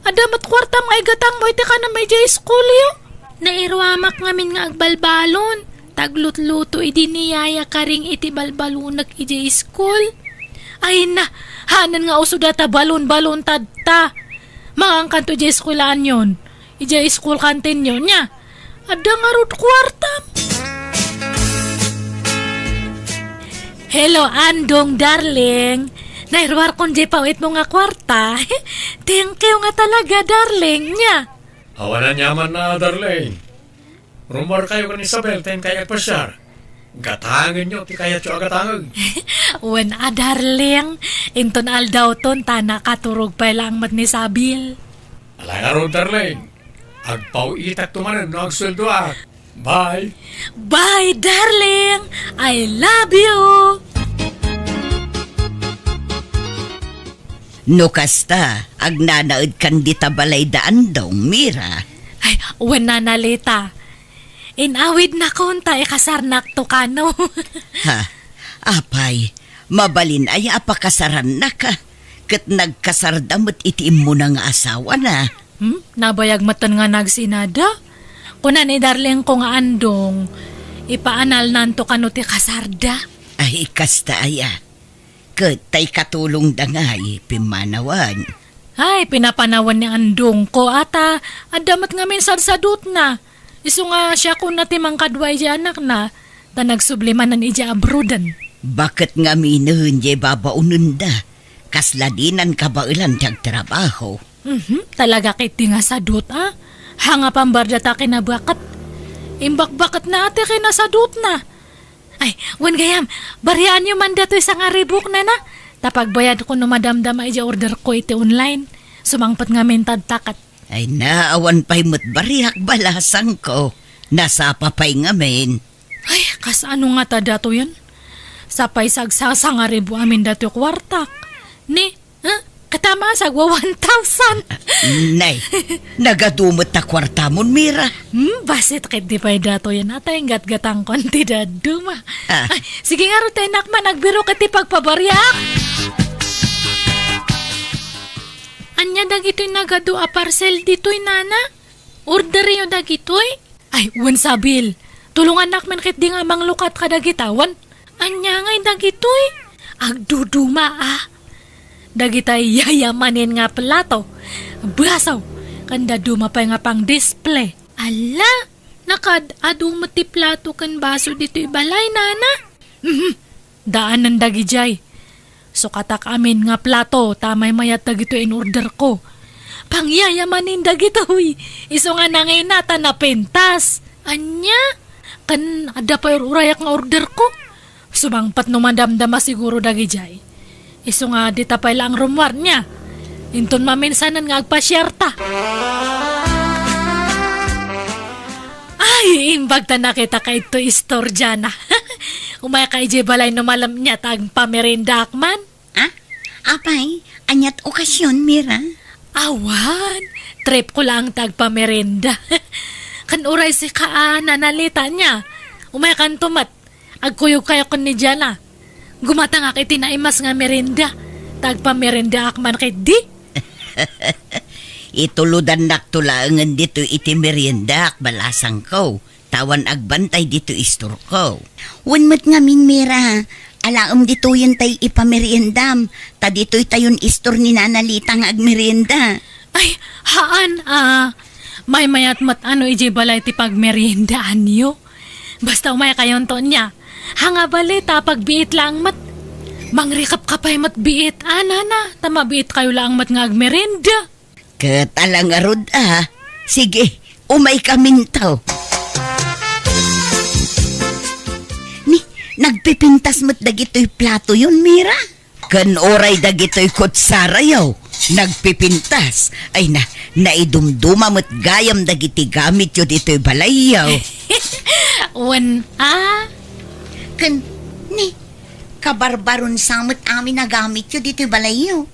Adda met kuartam nga igatangmo iti kanam idiay iskulyo. Nairuamak ngamin nga agbalbalon. Ta aglutluto idi ni Yaya Karing iti balbalonek idiay iskul. Ay na, haanen nga uso data balon-balon tatta. Mangankanto idiay eskuelaanyon. Idiay school canteen-yo, nia? Adda ngarud kuartam. Hello, Andong, darling. Nairuarkon diay paw-itmo nga kuarta. Thank you nga talaga, darling, nia? Awan aniamanna, darling. Rummuarkayo ken Isabel ta inkay agpasiar. Gatangenyo ti kayatyo a gatangek. Wen a, darling. Inton aldawton ta nakaturog pay laeng met ni Isabel. Ala ngarud, darling. Agpaw-itakto manen no agsueldoak. Bye. Bye, darling. I love you. No kasta, agnanaedkan dita balay da Andong, Mira. Ay, wen, Nana Lita. Inawidnakon ta ikasarnakto kano. Ha? Apay, mabalin aya a pakasarannaka? Ket nagkasarda met iti immuna nga asawana. Hmm? Nabayag metten nga nagsinada? Kuna ni darlingko nga Andong, ipaanalnanto kano ti kasarda. Ay, kasta aya. Ket tay katulongda ngay, pimmanawan. Ay, pinapanawan ni Andongko, a, ta adda met ngamin sadsadutna. Isu nga siakon ti mangkadua idiay anakna, ta nagsubli manen idiay abroaden. Baket ngaminen diay babaonenda, kasla dinan kabaelan ti agtrabaho. Mhm, talaga ketdi nga sadut, a? Haan nga pambarda ta kinabaket. Imbakbaketna a ti kinasadutna. Wen gayam, bariaanyo man datoy sangaribuk, nana. Ta pagbayadko no madamdama idiay orderko iti online. Sumangpet ngamin ta adda ket. Ay na, awan pay met bariak, balasangko. Nasapa pay ngamin. Ay, kasano ngata datoyen? Sapay sagsasangaribu amin datoy kuartak. Ni, eh, katama sagwa one thousand. Nay, nagadu met ta kuartamon, Mira. Hmm, basit ket di pay datoyen. Atay, gatgatangkon ti dadduma. Ah. Ay, sige ngarud, ta innak man, agbirok iti pagpabariak. Ania dagitoy nagadu a parcel ditoy, nana? Orderyo dagitoy? Ay, wen, sabil. Tulongannak man ketdi nga manglukat kadagita, wen? Ania ngay dagitoy? Agduduma, a. Dagitay yayamanen nga plato, baso, ken dadduma pay nga pang-display. Alla, nakaad-adu met ti plato ken baso ditoy balay, nana. Mhm. Daanen dagidiay. Sukatak amin nga plato ta maymayat dagitoy in-orderko. Pangyayamanen dagitoy. Isu nga nangina ta napintas. Ania? Ken adda pay ur-urayak nga orderko. Sumangpet no madamdama siguro dagidiay. Isu nga dita pay laeng rummuarna. Inton maminsanen nga agpasiarta. Ay, imbag ta nakitaka itoy istorya na. Umayka idiay balay no malem nia ta agpameriendaak man. Ah? Apay, aniat okasion, Mira? Awan, tripko laeng ta agpamerienda. Ken uray sika a nanalita nia. Umaykanto met. Agkuyogkayo ken ni Diana. Gumatangak iti naimas nga merienda. Ta agpameriendaak man ketdi. Itulodannakto laengen ditoy iti meriendaak, balasangko. Ta awan agbantay ditoy istorko. Wen met ngamin, Mira, alaem ditoyen tay ipameriendam, ta ditoy tayon istor ni Nana Lita nga agmerienda. Ay, haan, a. Maymayat met ano idiay balay ti pagmeriendaanyo. Basta umaykayonto nia. Haan nga bale ta pagbiit laeng met. Mangrikapkapay met biit, a, nana, ta mabiitkayo laeng met nga agmerienda. Ket ala ngarud, a. Sige, umaykaminto. Ni, nagpipintas met dagitoy platoyon, Mira? Ken uray dagitoy kutsarayo, nagpipintas. Ay na, naidumduma met gayam dagiti gamityo ditoy balayyo. Wen, a. Ken, ni, kabarbaron sa met amin a gamityo ditoy balayyo.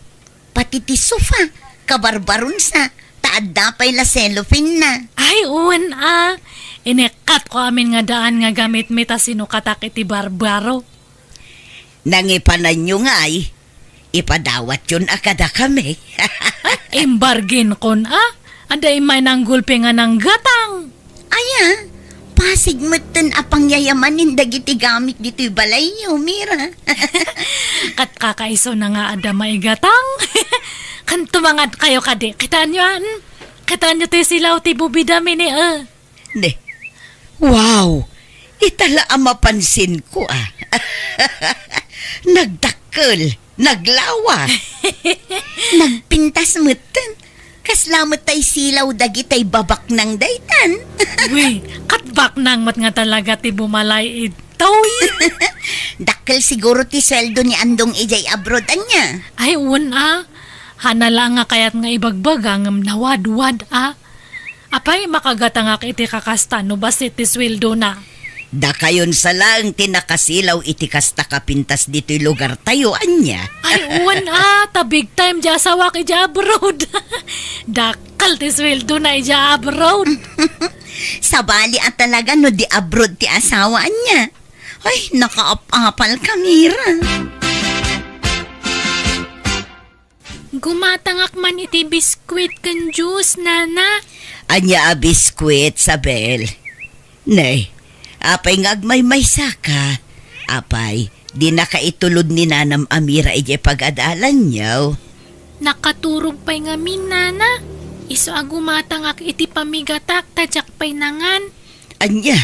Pati ti sofa, kabarbaron sa, ta adda pay la cellophane na. Ay, wen, a. Inekkatko amin nga daan nga gamitmi ta sinukatak iti barbaro. Nangipananyo ngay, ipadawatyon a kadakami. Imbargen kon, a. Adda immay nanggulpi nga nanggatang. Aya, pasig metten a pangyayamanen dagiti gamit ditoy balayyo, Mira. Ket kakaisuna nga adda maigatang. Ken tumangadkayo kadi. Kitaenyo, a, hmm? Kitaenyo ti silaw ti bubidami ni, a. Ne. Wow! Ita la a mapansinko, a. Nagdakkel. Naglawa. Nagpintas metten. Kasla met tay silaw dagitay babaknang daytan. Uy, ket baknang met nga talaga ti bumalay itoy. Dakkel siguro ti sueldo ni Andong idiay abroad, ania? Ay, wen, a. Haan la nga kayat nga ibagbaga ngem nawadwad, a. Apay, makagatangak iti kakasta no bassit ti sueldona? Dakayon sa laeng ti nakasilaw iti kasta a pintas ditoy lugartayo, ania? Ay, wen, a, ta big time ti asawak idiay abroad. Dakkel ti sueldona idiay abroad. Sabali a talaga no di abroad ti asawa, ania? Ay, nakaap-apal ka, Mira. Gumatangak man iti biskuit ken juice, nana. Ania a biskuit, Sabel? Nay, apay nga agmaymaysa ka? Apay, dinaka itulod ni nanam a Mira idiay pagad-alanyo? Nakaturog pay ngamin, nana. Isu a gumatangak iti pamigatak ta diak pay nangan. Ania?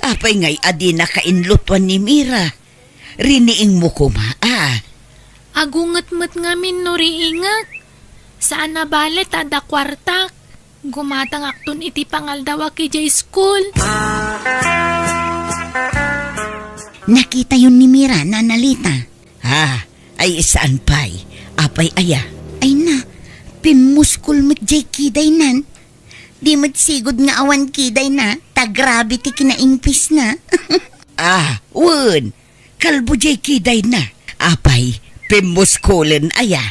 Apay ngay a dinaka inlutuan ni Mira? Riniingmo koma, a. Agunget met ngamin no riingek. Saan a bale ta adda kuartak. Gumatangakton iti pangaldawak idiay school. Nakitayon ni Mira, Nana Lita. Ah, ay saan pay? Apay aya? Ay na, pimmuskol met jay kidaynan. Di met sigud nga awan kidayna, ta grabe ti kinaingpisna. Ah, wen, kalbo jay kidayna. Apay, pimmuskolen aya?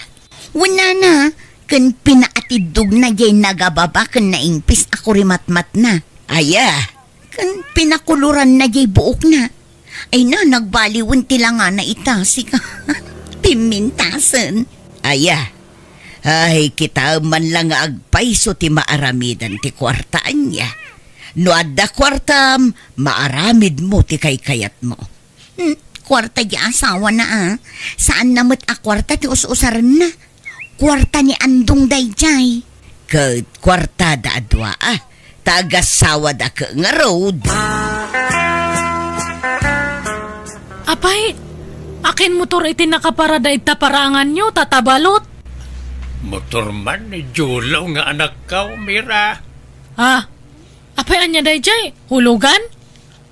Wen nana, ken pinaatiddogna jay nagababa ken naingpis a kurimatmatna. Aya? Ken pinakuloranna jay buokna. Ay na, nagbaliwen ti langana ita, sika. Pimmintasen. Aya? Ay, kitaem man la nga agpayso ti maaramidan ti kuarta ania. No adda kuartam, maaramidmo ti kaykayatmo. Hmm, kuarta di asawana, a. Saanna met a kuarta ti us-usarenna. Kuarta ni Andong daydiay. Ket kuartada a dua, a. Ta agasawada ket ngarud. Apay, akin motor iti nakaparada ita paraanganyo, tatabalot? Motor man ni Julo nga anakkaw, Mira. Ah, apay ania daydiay? Hulugan?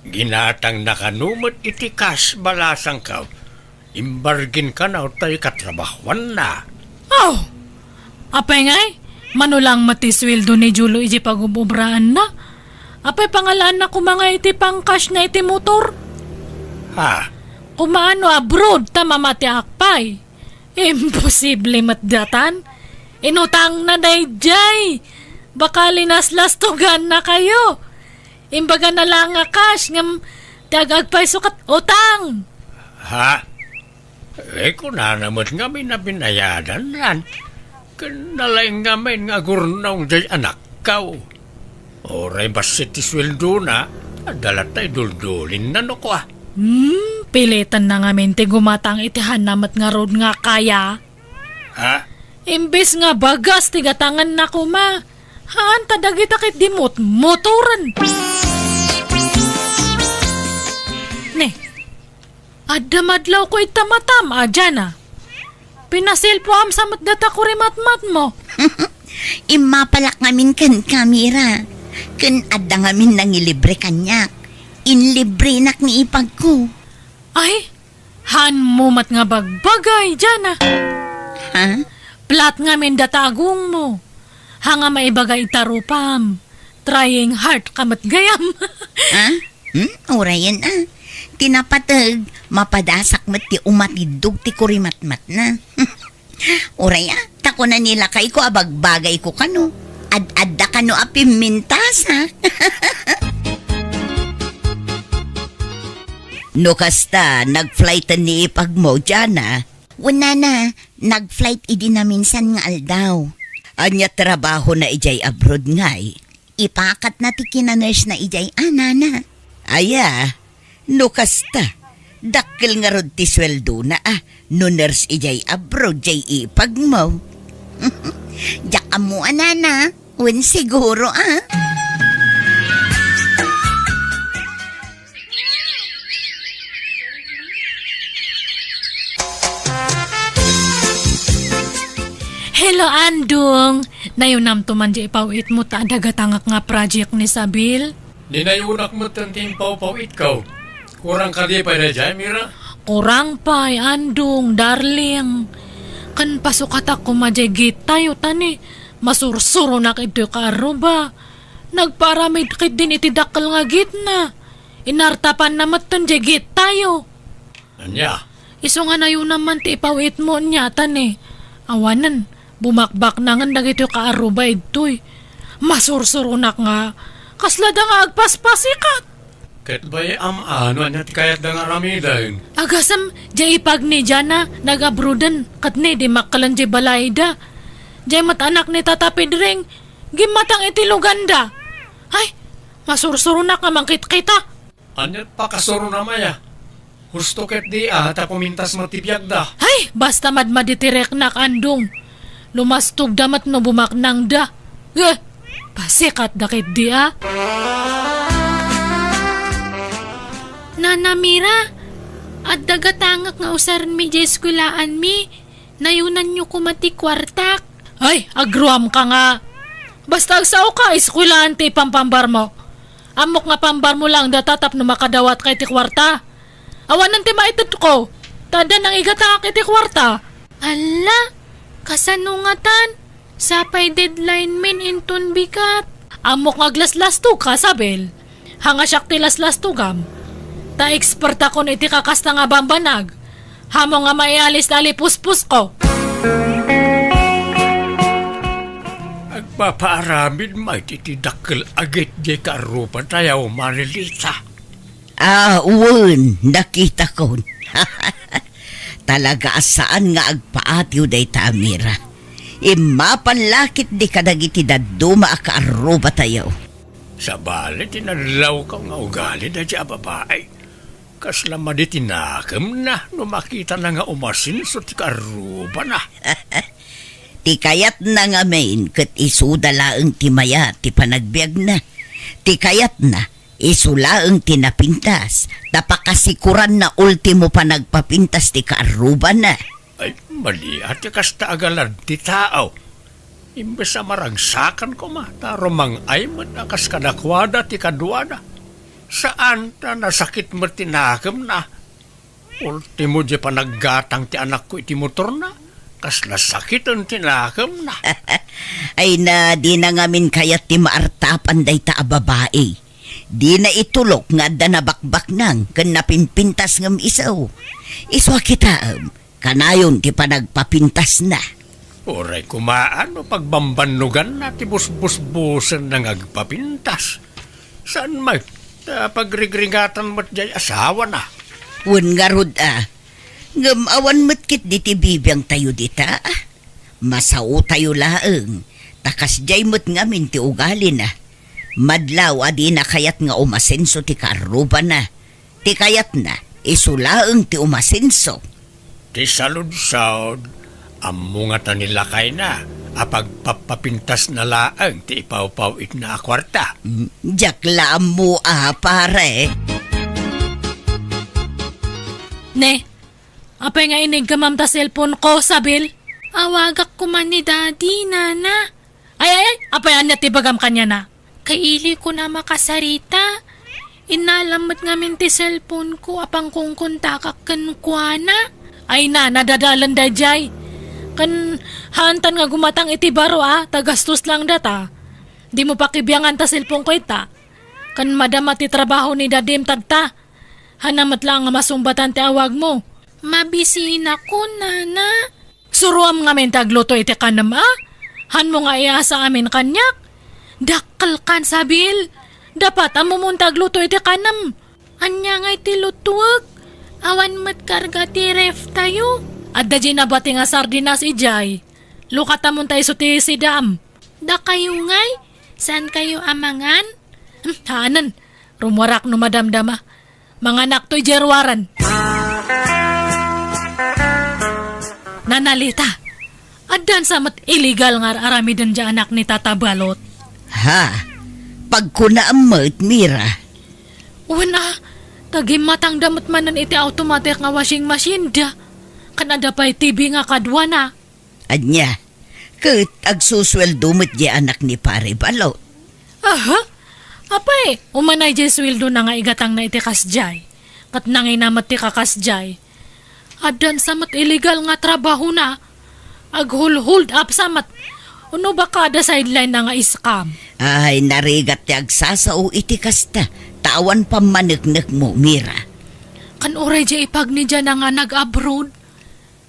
Ginatangna kano met iti kas balasangkaw. Imbargin kano tay katrabahuanna. Oh! Apay ngay, mano lang met ti sueldo ni Julo iti pagub-obraanna? Apay pangalaanna koma nga iti pangkasna iti motor? Ha? Kumaano abroad ta mamatiak pay? Imposible met datan. Inutangna daydiay. Baka linaslastuganna kayo. Imbagana lang a cash ngem ti ag-agpayso ket utang. Ha? Eh, kunana met ngamin a binayadan lan. Ken nalaing ngamin nga agurnong jay anakkaw. Uray bassit ti sueldona, adda latta iduldulinna no kua. Hmm, pilitanna ngamin ti gumatang iti haanna met ngarud nga kaya. Ha? Imbes nga bagas ti gatanganna koma, haan ta dagita ketdi mot-, motoren. Ne, adda madlawko ita matam, a, Jana. Pinasilpuam sa met data kurimatmatmo. Immapalak ngamin kenka, Mira. Ken adda ngamin nangilibre kaniak. Inlibrenak ni ipagko. Ay, haanmo met nga bagbagay, Jana. Ha? Plat ngamin data agongmo. Haan nga maibaga ita rupam. Trying hard ka met gayam. Ha? Hmm? Urayen, a. Ti napateg, mapadasak met ti umatiddog ti kurimatmatna. Uray, a, ta kuna ni lakayko a bagbagayko kano. Ad-adda kano a pimmintasak. No kasta, nag-flighten ni ipagmo, Jana? Wen nana, nag-flight idi naminsan nga aldaw. Ania trabahona idiay abroad ngay? Ipakatna ti kina-nurse na idiay a, nana. Aya, no kasta, dakkel ngarud ti sueldona a no nurse idiay abroad diay ipagmo. Diak ammo a, nana, wen siguro a. Hello, Andong! Nayunamto man diay ipaw-itmo ta adda gatangak nga project ni Sabil? Ninayunak metten ti impawpaw-itko. Kurang kadi pay daydiay, Mira? Kurang pay, Andong, darling. Ken pasukatak koma diay gittayo, ta ni, masursuronak idtoy kaarruba. Nagpaaramid ketdin iti dakkel nga gitna. Inartapanna metten diay gittayo. Ania? Isu nga nayunam man ti ipaw-itmo nia, ta ni, awanen, bumakbaknangen dagitoy kaarruba idtoy. Masursuronak nga, kasla da nga agpaspasikat. Ket bay-am a no ania ti kayatda nga aramiden. Agasem, diay ipag ni Jana, nag-abroaden, ket ni, dimmakkelen diay balayda. Diay met anak ni Tata Pedring, gimmatang iti luganda. Ay, masursuronak nga mangkitkita. Aniat pakasurona maya? Husto ketdi a ta pumintas met ti biagda. Ay, basta madmadi ti riknak, Andong. Lumastogda met no bumaknangda. Eh, pasikatda ketdi a. Nana Mira, adda gatangak nga usarenmi diay eskuelaanmi. Nayunanyo koma ti kuartak. Ay, agruamka nga. Basta agsaoka, eskuelaan ti ipampambarmo. Ammok nga pambarmo laeng data tapno makadawatka iti kuarta. Awanen ti maitedko, ta adda nangigatangak iti kuarta. Alla, kasano ngatan? Sapay deadline min inton bigat. Ammok nga aglaslastog ka, Sabel. Hanga siak ti laslastogam. Ta ekspertakon iti kakasta nga bambanag. Haanmo nga maialis ti alipuspusko. Agpapaaramid met iti dakkel a gitgit ti kaarrubatayo, Marilita. Ah, wen, nakitakon. Talaga a saan nga agpaatiw dayta a Mira. Immapan la ketdi kadagiti dadduma a kaarrubatayo. Sabali ti nadlawko nga ugali dayta a babai. Kasla madi ti nakemna no makitana nga umasenso ti kaarrubana. Ti kayatna ngamin ket isuda laeng ti mayat ti panagbiagna. Ti kayatna, isu laeng ti napintas, ta pakasikuranna ultimo panagpapintas ti kaarrubana. Ay, mali a ti kasta a galad ti tao. Imbes a maragsakan koma, ta rumang-ay met a kas kadakuada ti kaduana. Saan ta nasakit met ti nakemna. Ultimo, di panaggatang ti anakko iti motorna, kasla sakiten ti nakemna. Ay na, dina ngamin kayat ti maartapan dayta a babai. Dina itulok nga adda nabakbaknang ken napinpintas ngem isu. Isu a kitaem, kanayon ti panagpapintasna. Uray koma no pagbambannoganna ti busbusbusenna nga agpapintas. Saan met ta pagrigringatan met jay asawana? Wen ngarud a. Ngem awan met ketdi ti bibiangtayo dita. Masaotayo laeng, ta kasdiay met ngamin ti ugalina. Madlaw a dina kayat nga umasenso ti kaarrubana. Ti kayatna, isu laeng ti umasenso. Ti saludsod, ammo ngata ni lakayna a pagpappapintasna laeng ti ipawpawitna a kuarta. Mm, diak la ammo a, pare. Ne, apay nga iniggamam ta cellphone ko, Sabel? Awagak koma ni Daddy, Nana. Ay, ay, ay, apay ania ti ibagam kaniana? Kailikon a makasarita. Innalam met ngamin ti cellphone ko a pangkongkontakak kenkuana. Ay na, nadadalan daydiay. Ken haantan nga gumatang iti baro a, ta gastos lang data. Dimo pakibiangan ta cellphone ko ita. Ken madama ti trabaho ni Dadim tadta. Haanna met laeng nga masungbatan ti awagmo. Mabisinakon, Nana. Suroam ngamin ti agluto iti kanem a? Haanmo nga iasa amin kaniak? Dakkelkan, Sabel. Dapat ammomon ti agluto iti kanem. Ania ngay ti lutuek? Awan met karga ti reftayo. Adda diay nabati nga sardinas idiay. Lukatamon ta isu ti sidam. Dakayo ngay? Saankayo a mangan? Hmm, haanen. Rummuarak no madamdama. Manganakto idiay ruaran. Nanalita, addan sa met illegal nga ar-aramiden diay anak ni Tata Balot? Ha? Pagkunaam met, Mira. Wen a, ta gimmatangda met manen iti automatic nga washing machine da. Ken adda pay T V nga kaduana. Ania, ket agsusueldo met diay anak ni Pare Balot? Aha? Apay, umanay diay sueldona nga igatangna iti kasdiay. Ket nangina met ti kakasdiay. Addan sa met illegal nga trabahona. Aghul-hold up sa met. Uno baka adda sideline na nga scam. Ay, narigat ti agsasao iti kasta. Ta awan pammaneknekmo, Mira. Kan uray diay ipagnidiana nga nag-abroad.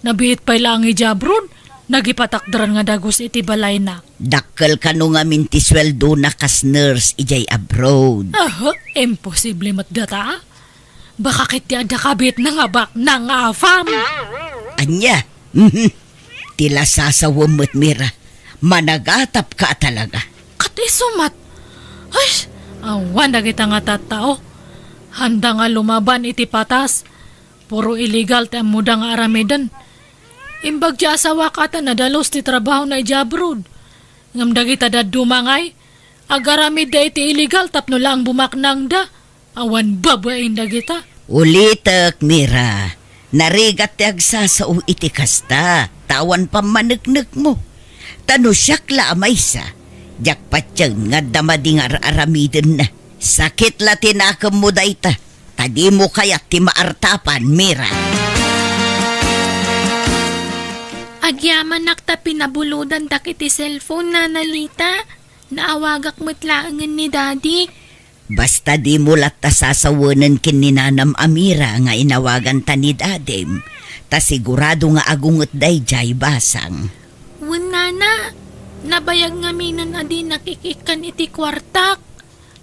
Nabiit pay laeng idiay abroad, nagipatakderan nga dagus iti balayna. Dakkel kano ngamin ti sueldona kas nurse idiay abroad? Aha, imposible met data, a? Baka ket ti adda kabitna nga baknang nga afam. Ania? Mhm. Ti lasasawem met, Mira. Managatapka a talaga. Ket isu met. Ay, awan dagita nga tattao. Haanda nga lumaban iti patas. Puro illegal ti ammoda nga aramiden. Imbag ti asawak a ta nadalus ti trabahona idiay abroad. Ngem dagita dadduma ngay, agaramidda iti illegal tapno laeng bumaknangda. Awan babain dagita. Ulitek, Mira, narigat ti agsasao iti kasta, ta awan pammaneknekmo. Ta no siak la a maysa, diak patien nga adda madi nga ar-aramidenna. Sakit la ti nakemmo dayta. ta dimo kayat ti maartapan, Mira. Agyamanak ta pinabulodandak iti cellphone, Nana Lita. Naawagak met laengen ni Daddy. Basta dimo latta sasawenen ken ni Nanam a Mira nga inawaganta ni Dadim, ta sigurado nga agunget daydiay basang. Wen, Nana, nabayag ngaminen a dinak ik-ikkan iti kuartak.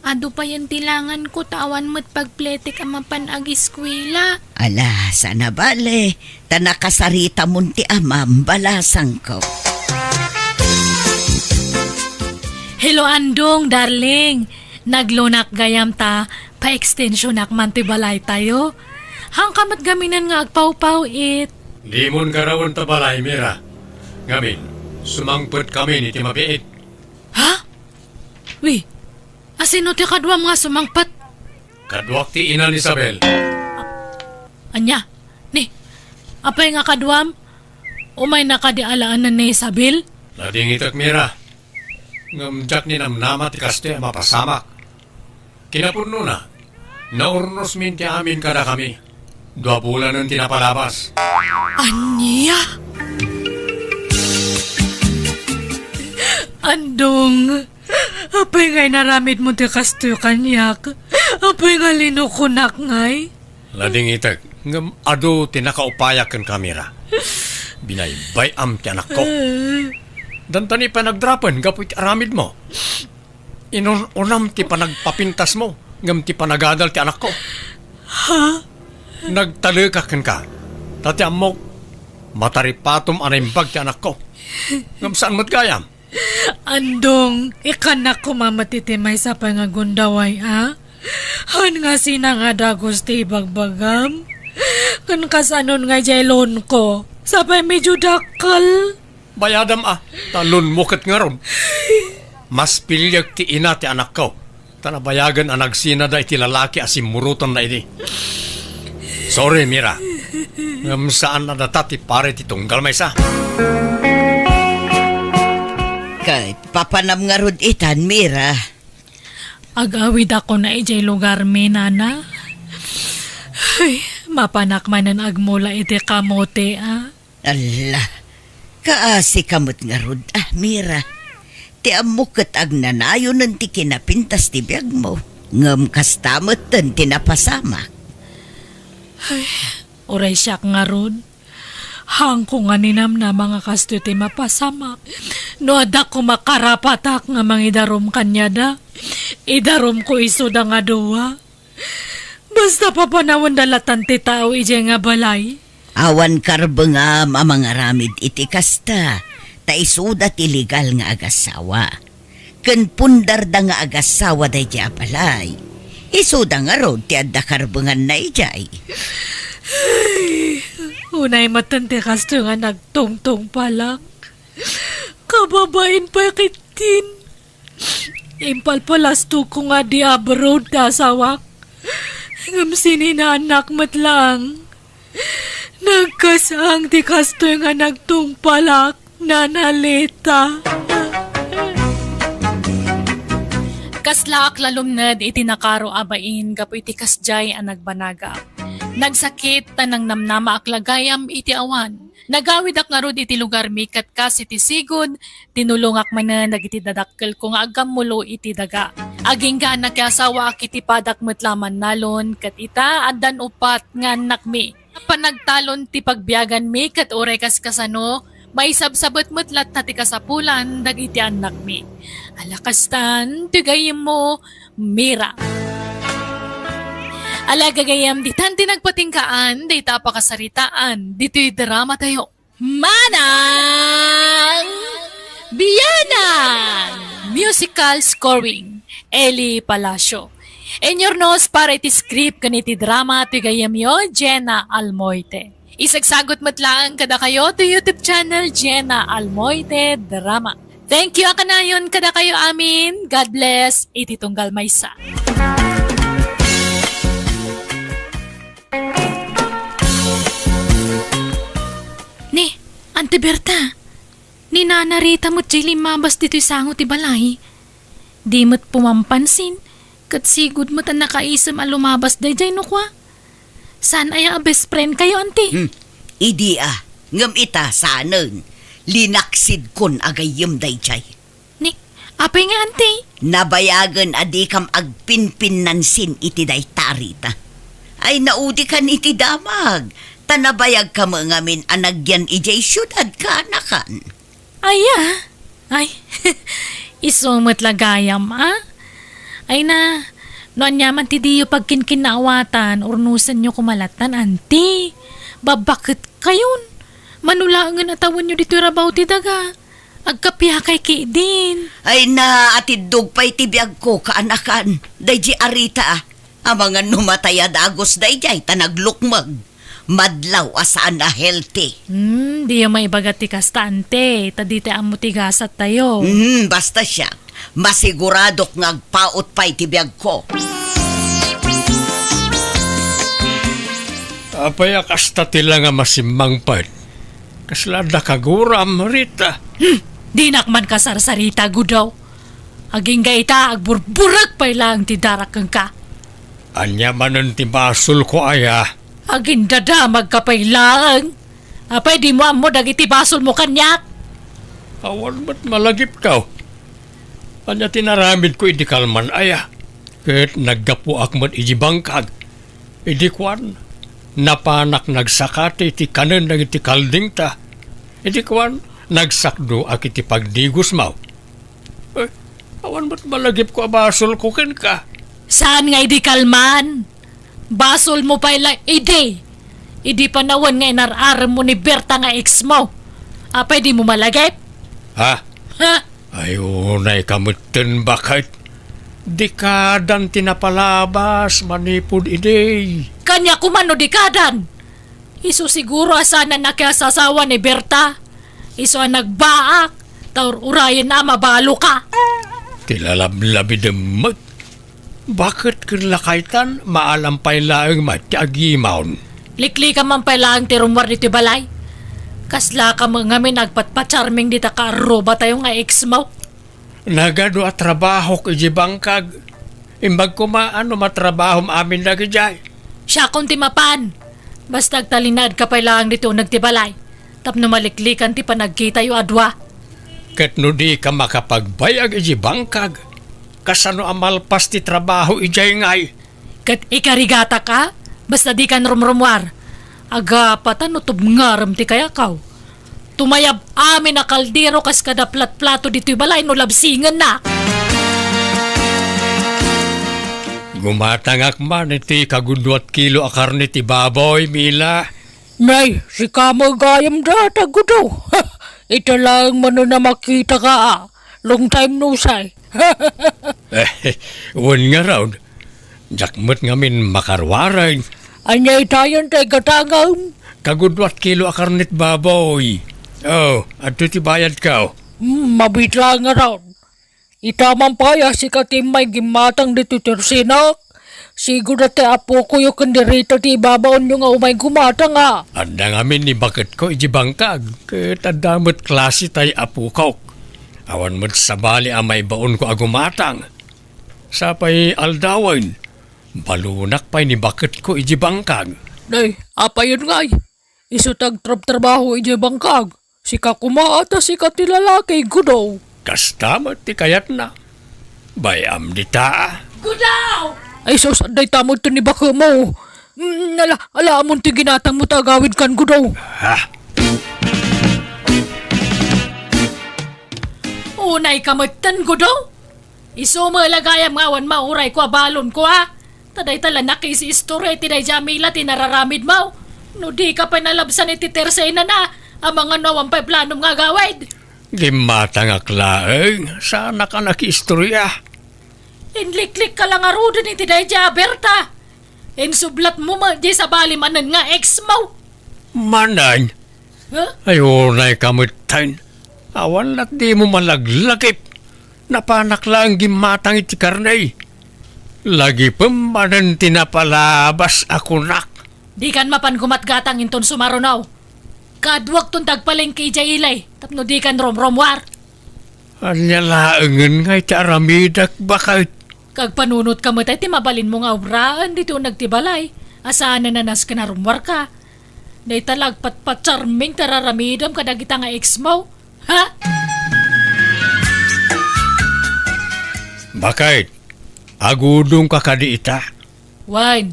Adu payen ti langanko ta awan met pagpletek a mapan agiskuela. Ala, saan a bale, ta nakasaritamon ti amam, balasangko. Hello, Andong, darling. Naglunak gayam ta pa-extensionak man ti balaytayo. Haanka met ngaminen nga agpawpaw-it. Dimon garawen ta balay, Mira. Ngamin, sumangpetkami iti mabiit. Ha? Wi, asino ti kaduam nga sumangpet? Kaduak ti ina ni Isabel. Ania? Ni, apay nga kaduam? Umayna kadi alaenen ni Isabel? Nadingitek, Mira. Ngem diak ninamnama ti kastoy a mapasamak. Kinapudnona, naurnosmin ti amin kadakami. Dua bulanen ti napalabas. Ania? Andong, apay nga inaramidmo ti kastoy kaniak? Apay nga linukonak ngay? Nadingitek, ngem adu ti nakaupayak kenka, Mira. Binaybay-am ti anakko. Danta ni panagdrapen gapu iti aramidmo. Inun-unam ti panagpapintasmo, ngem ti panagadal ti anakko. Ha? Nagtaleka kenka. Ta ti ammok, mataripatom a naimbag ti anakko. Ngem saan met gayam? Andong, ikkannak koma met iti maysa pay nga gundaway, a? Haan nga sina nga dagus ti ibagbagam? Ken kasanon nga idiay loanko? Sapay medyo dakkel. Bayadam a, ta loanmo ket ngarud. Mas piliek ti ina ti anakko, ta nabayagen a nagsinada iti lalaki a simmurotanna idi. Sorry, Mira. Ngem saan a data ti pare ti tunggal maysa. Ket papanam ngarud itan, Mira. Agawidakon a idiay lugarmi, Nana. Ay, mapanak manen agmula iti kamote, a? Alla, kaasika met ngarud, a, Mira. Ti ammok ket agnanayonen ti kinapintas ti biagmo, ngem kasta metten ti napasamak. Ay, uray siak ngarud. Haanko nga ninamnama nga kastoy ti mapasamak. No adda koma karapatak nga mangidarum kaniada, idarumko isuda nga dua. Basta papanawenda latan ti tao idiay nga balay. Awan karbengam a mangaramid iti kasta, ta isuda ti legal nga agasawa. Ken pundarda nga agasawa daydiay a balay. Isuda ngarud ti adda karbenganna idiay. Ay, unay metten ti kastoy nga nagtungtungpalak. Kababain pay ketdin. Impalpalastogko nga di abroad ti asawak. Ngem sininaannak met laeng. Nagkasang ti kastoy nga nagtungpalak, Nana Lita. Kaslaak la lumned iti nakaro a bain gapu iti kasdiay a nagbanagak. Nagsakit ta nangnamnamaak la gayam iti awan. Nagawidak ngarud iti lugarmi ket kas iti sigud, tinulongak manen dagiti dadakkelko nga aggammulo iti daga. Agingga a nakiasawaak iti padak met la mannalon, ket ita, addan uppat nga annakmi. Panagtalon ti pagbiaganmi ket uray kas kasano, maisabsabet met latta ti kasapulan dagiti annakmi. Ala kastan ti gayyemmo, Mira. Ala gagayyem, ditan ti nagpatinggaan dayta a pakasaritaan ditoy dramatayo. Manang Bianang! Musical scoring, Eli Palacio. Inyurnos para iti script ken iti drama ti gayyemyo, Jenna Almoite. Isagsagut met laeng kadakayo ti YouTube channel, Jenna Almoite Drama. Thank you a kanayon kadakayo amin. God bless iti tunggal maysa. Ni, Auntie Berta, ni Nana Rita met diay limmabas ditoy sango ti balay. Di met pumampansin, Ket sigud met a nakaisem a lumabas daydiay no kua. Saan aya a best friend kayo, Auntie? Hmm. Idi a, ngem ita, saanen. Linaksidkon a gayyem daydiay. Ni, apay nga, Auntie? Nabayagen a dikam agpinpinnansin iti dayta, Rita. Ay, naudikan iti damag. Ta nabayagka met ngamin a nagyan idiay siudad, kaanakan. Aya? Ay, isu met la gayam, a? Ay na, no aniaman ti diyo pagkinkinnaawatan, urnosenyo koma lattan, Auntie. Babbaketkayon. Mano laengen a tawenyo ditoy rabaw ti daga. Agkapiakay ketdin. Ay na, atiddog pay ti biagko, kaanakan. Daydi a Rita, a. Amangan no matay a dagus daydiay ta naglukmeg. Madlaw a saan a healthy. Hmm, diyo maibaga ti kasta, Auntie, ta dita ammo ti gasattayo. Hmm, basta siak, masiguradok nga agpaut pay ti biagko. Apay a kasta ti la nga masimmangpet? Kasla adda kaguram, Rita? Hmm, dinak man kasarsarita, Gudaw. Agingga ita, agburburek pay laeng ti darak kenka. Ania manen ti basolko aya? Agindadamagka pay laeng. Apay dimo ammo dagiti basolmo kaniak? Awan met malagipko. Ania ti naramidko idi kalman aya? Ket naggapuak met idi bangkag. Idi kuan, napanak nagsakati ti kanen dagiti kaldingta. Idi kuan, nagsakdoak iti pagdigusmo. Eh, awan met malagipko a basolko kenka. Saan nga idi kalman? Basolmo pay la idi. Idi panawen nga inar-aremmo ni Berta nga exmo. Apay dimo malagip? Ha? Ha? Ay, unayka metten, baket. Dekadan ti napalabas manipud idi. Kaniak koma no dekadan. Isu siguro a saan a nakiasasawa ni Berta. Isu a nagbaak, ta ur-urayenna a mabaloka. Ti lalablabidem met. Baket ken lakaytan, maalam pay laeng met ti agimon. Liklikam man pay laeng ti rummuar ditoy balay. Kaslakam ngamin agpatpacharming dita kaarrubatayo nga exmo. Nagadu a trabahok idiay bangkag. Imbag koma a no matrabahom amin dagidiay. Siakon ti mapan. Basta agtalinaedka pay laeng ditoy uneg ti balay tapno maliklikan ti panagkitayo a dua. Ket no dika makapagbayag idiay bangkag, kasano a malpas ti trabaho idiay ngay? Ket ikarigatak a, basta dikan rumrumuar. Agapatan no tubngarem ti kayakaw. Tumayab amin a kaldero kas kada platplato ditoy balay no labsingennak. Gumatangak man iti kaguduat kilo a karne ti baboy, Mila. Nay, sika met gayam dayta, Gudaw. Ita laeng manen a makitaka a. Long time no see. Eh, wen ngarud, diak met ngamin makaruaren. Ania itayen ti igatangem? Kaguduat kilo a karne ti baboy. Oh, adtoy ti bayadko. Hmm, mabiit laeng ngarud. Ita man pay a sika ti immay gimmatang ditoy tersenak. Sigud a ti apokoyo ken ni Rita ti ibabaonyo nga umay gumatang a. Adda ngamin ni baketko idiay bangkag, ket adda met klase tay apokok. Awan met sabali a maibaonko a gumatang. Sapay aldawen, balonak pay ni baketko idiay bangkag. Nay, apayen ngay? Isu ti agtrabtrabaho idiay bangkag. Sika koma a ta sika ti lalaki, Gudaw. Kasta met ti kayatna. Bay-am dita a. Gudaw! Ay sus, dayta met ti ni bakemo. Mm, ala, ala, amon ti ginatangmo ta agawidkan, Gudaw. Ha? Unayka metten, Gudaw? Isu met la gayam nga awan maurayko a balonko a. Ta dayta la nakisiistorya iti daydi a Mila ti nararamidmo. No dika pay nalabsan iti tersenana, amangan no awan pay planom nga agawid. Gimmatangak laeng, saanak a nakiistorya. Inliklikka la ngaruden iti daydi a Berta. Insublatmo met diay sabali manen nga exmo. Manen? Huh? Ay, unayka metten. Awan la ti dimo malaglagip. Napanak laeng gimmatang iti karne. Lagipem manen ti napalabas a kunak. Dikan mapan gumatgatang inton sumaruno. Kaduakton ti agpalengke idiay ili tapno dikan rumrumuar. Ania laengen nga iti aramidek, baket? Agpanunotka met ti mabalinmo nga obraen ditoy uneg ti balay, a saan a nasken a rummuarka. Dayta la agpatpatsarming ti ar-aramidem kadagita nga ex-mo. Ha? Bakit? Agudongka kadi ita? Wen,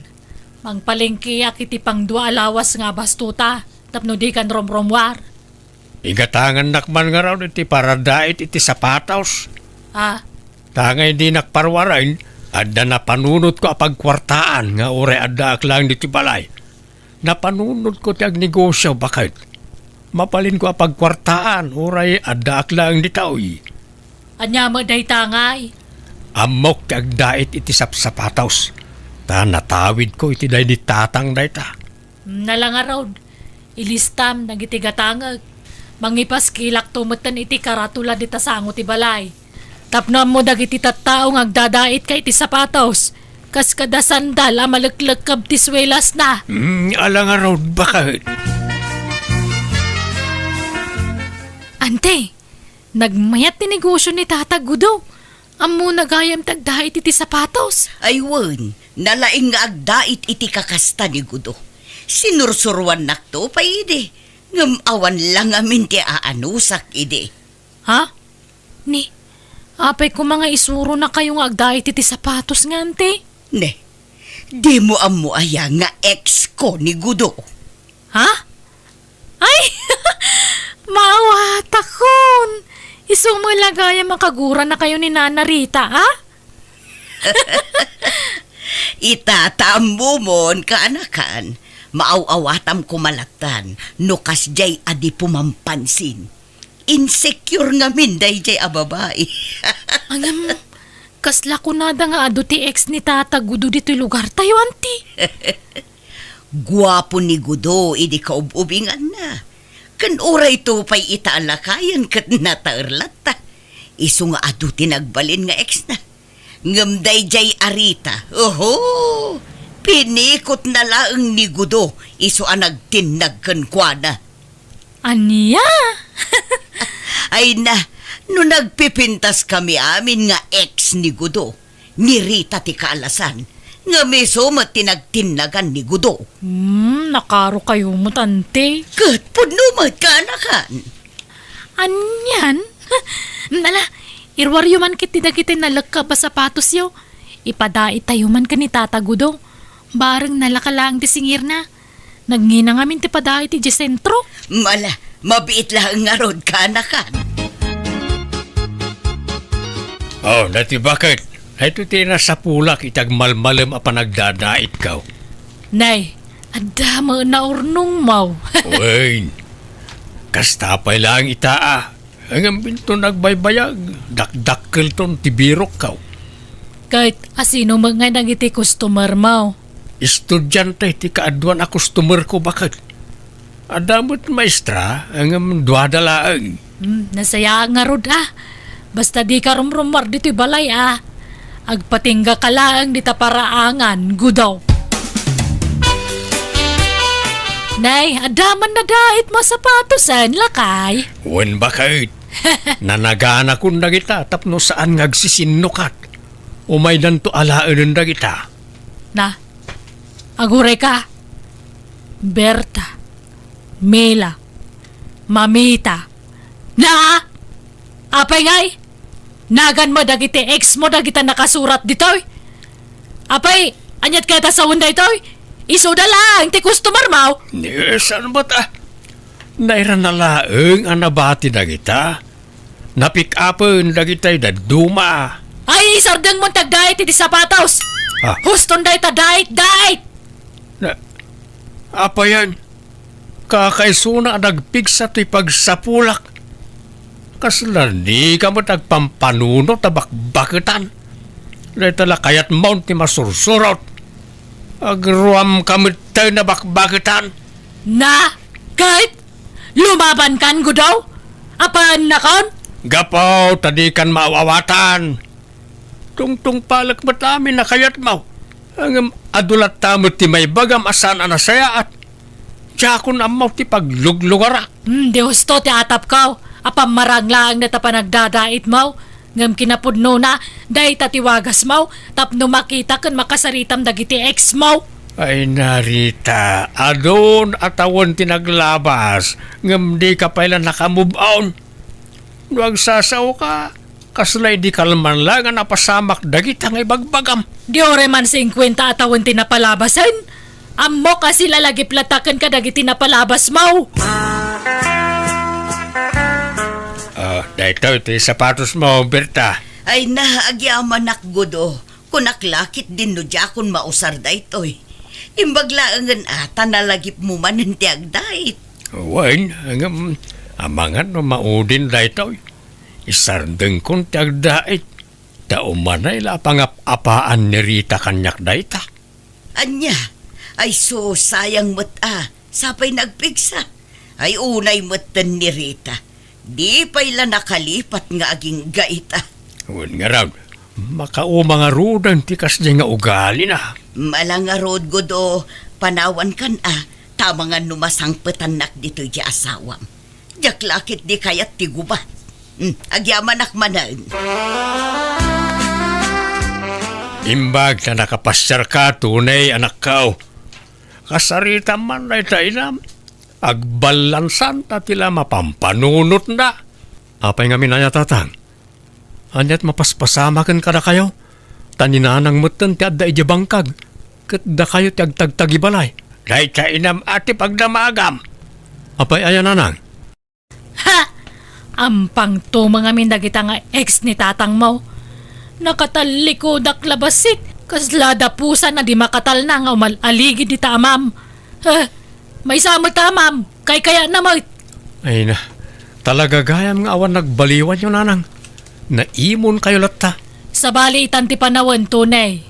mangpalengkeak iti pangdua a lawas nga abastuta tapno dikan rumrummuar. Igatangannak man ngarud iti paradait iti sapatos. Ah. Ta ngay dinak parwaren, adda napanunotko a pagkuartaan nga uray addaak laeng ditoy balay. Napanunotko ti agnegosio, baket. Mabalinko a pagkuartaan uray addaak laeng ditoy. Ania met dayta ngay? Ammok ti agdait iti sapsapatos, ta natawidko iti daydi tatang dayta. Nala ngarud, ilistam dagiti gatangek. Mangipaskilakto metten iti karatula dita sango ti balay. Tapno ammo dagiti tattao nga agdadaitko iti sapatos, kas kada sandal a maleklekkeb ti suelasna. Mm, ala ngarud, baket. Ante, nagmayat ti negosio ni Tata Gudo. Ammona gayam ti agdait iti sapatos. Ay wen, nalaing nga agdait iti kakasta ni Gudo. Sinursuruannakto pay idi, ngem awan la ngamin ti aanusak idi. Ha? Ni, apay koma nga isuronakayo nga agdait iti sapatos nga, ante? Ne, dimo ammo aya nga ex ko ni Gudo? Ha? Ay! Maawatakon! Isu met la gayam a kaguranakayo ni Nana Rita, a? Ita ta ammomon, kaanakan, maaw-awatam koma lattan no kasdiay a di pumampansin. Insecure ngamin daydiay a babai. Ngem, kasla kunada nga adu ti ex ni Tata Gudo ditoy lugartayo, anti? Guapo ni Gudo idi kaub-ubinganna. Ken urayto pay ita a lakayen ket nataer latta. Isu nga adu ti nagbalin nga ex na. Ngem daydiay a Rita, oho, pinikotna laeng ni Gudo isu a nagtinnag kenkuana. Ania? Ay na, no nagpipintas kami amin nga ex ni Gudo, ni Rita ti kaalasan, ngem isu met ti nagtinnagan ni Gudo. Hmm, nakarokayo met, ante. Ket pudno met, kaanakan. Anian? Ala, iruaryo man ket ti dagiti nalekkab a sapatosyo. Ipadaitayo man ken ni Tata Gudo. Bareng nalaka laeng ti singirna. Nagngina ngamin ti padait idiay sentro. Ala, mabiit laeng ngarud, kaanakan. Oh, dati baket. Daytoy ti nasapulak iti agmalmalem a panagdadaitko. Nay, adda met naurnongmo. Wen, kasta pay laeng ita a. Ngem inton agbaybayag, dakdakkelton ti birokko. Ket asino met ngay dagiti customermo? Estudiante ti kaaduan a customerko, baket. Adda met maestra, ngem duada laeng. Hmm, nasayaat ngarud a. Basta dika rumrummuar ditoy balay a. Agpatinggaka laeng dita paraangan, Gudo. Nay, adda man nadaitmo a sapatosen, lakay. Wen, baket. Nanaganakon dagita tapno saan nga agsisinnukat. Umaydanto alaenen dagita. Na, agurayka. Berta, Mila, Mamita. Na! Apay ngay? Naganmo dagiti ex mo dagita nakasurat ditoy? Apay, aniat kayat a sawen daytoy? Isuda laeng ti customermo. Ni, saan met a? Nairana laeng a nabati dagita. Napick-upen dagitay dadduma. Ay, isardengmon ti agdait iti sapatos. Ah. Huston dayta dait, dait! Na, apayan, kakaisuna a nagpigsa ti pagsapulak. Kasla dika met agpampanunot a bakbaketan. Dayta la kayatmon ti masursurot. Agruamka met tayo na bakbaketan. Na, ket lumabankan, Gudo? Apaannakon? Gapu ta dikan maaw-awatan. Tungtungpalek met amin a kayatmo. Ngem adu latta met ti maibagam a saan a nasayaat. Diakon ammo ti pagluglugarak. Hmm, di husto ti atapko a pammarang laeng dayta panagdadaitmo. Ngem kinapudnona, dayta ti wagasmo tapno makita ken makasaritam dagiti exmo. Ay, Rita, adun a tawen ti naglabas, ngem dika pay la naka-move on. No agsasaoka, kasla idi kalman la nga napasamak dagita nga ibagbagam. Di uray man singkuenta a tawen ti napalabasen. Ammok a silalagip latta kenka dagiti napalabasmo. Ah, daytoy ti sapatosmo, Berta. Ay na, agyamanak, Gudo. Kunak la ketdin no diakon mausar daytoy. Imbag laengen a ta nalagipmo manen ti agdait. Wen, ngem amangan no maudin daytoy. Isardengkon ti agdait. Ta umanay la a pangap-apaan ni Rita kaniak dayta. Ania? Ay sus, sayang met a, sapay nagpigsa. Ay unay metten ni Rita. Di pay la nakalipat nga aginggaita. Wen ngarud, makauma ngaruden ti kasdiay nga ugalina. Mala ngarud, Gudo, panawankan a, ta amangan no masangpetannak ditoy ti asawam. Diak la ketdi kayat ti gubat. Hmm, agyamanak manen. Imbag ta nakapasiarka, Tunay, anakko. Kasaritam man dayta inam. Agballansanta ti la mapampanunotna. Apay ngamin aya, Tatang? Ania't mapaspasamaken kadakayo? Ta ni Nanang metten ti adda idiay bangkag, ket dakayo ti agtagtagibalay. Dayta inam a ti pagdamagam. Apay aya, Nanang? Ha! Ampang tumeng amin dagita nga ex ni tatangmo. Nakatallikudak la bassit, kasla dapusan a di makatalna nga umal-aligid dita amam. Eh, maysa met amam, kaykayatna met. Ay na, talaga gayam nga awan nagbaliwanyo, Nanang. Naimonkayo latta. Sabali itan ti panawen, Tunay.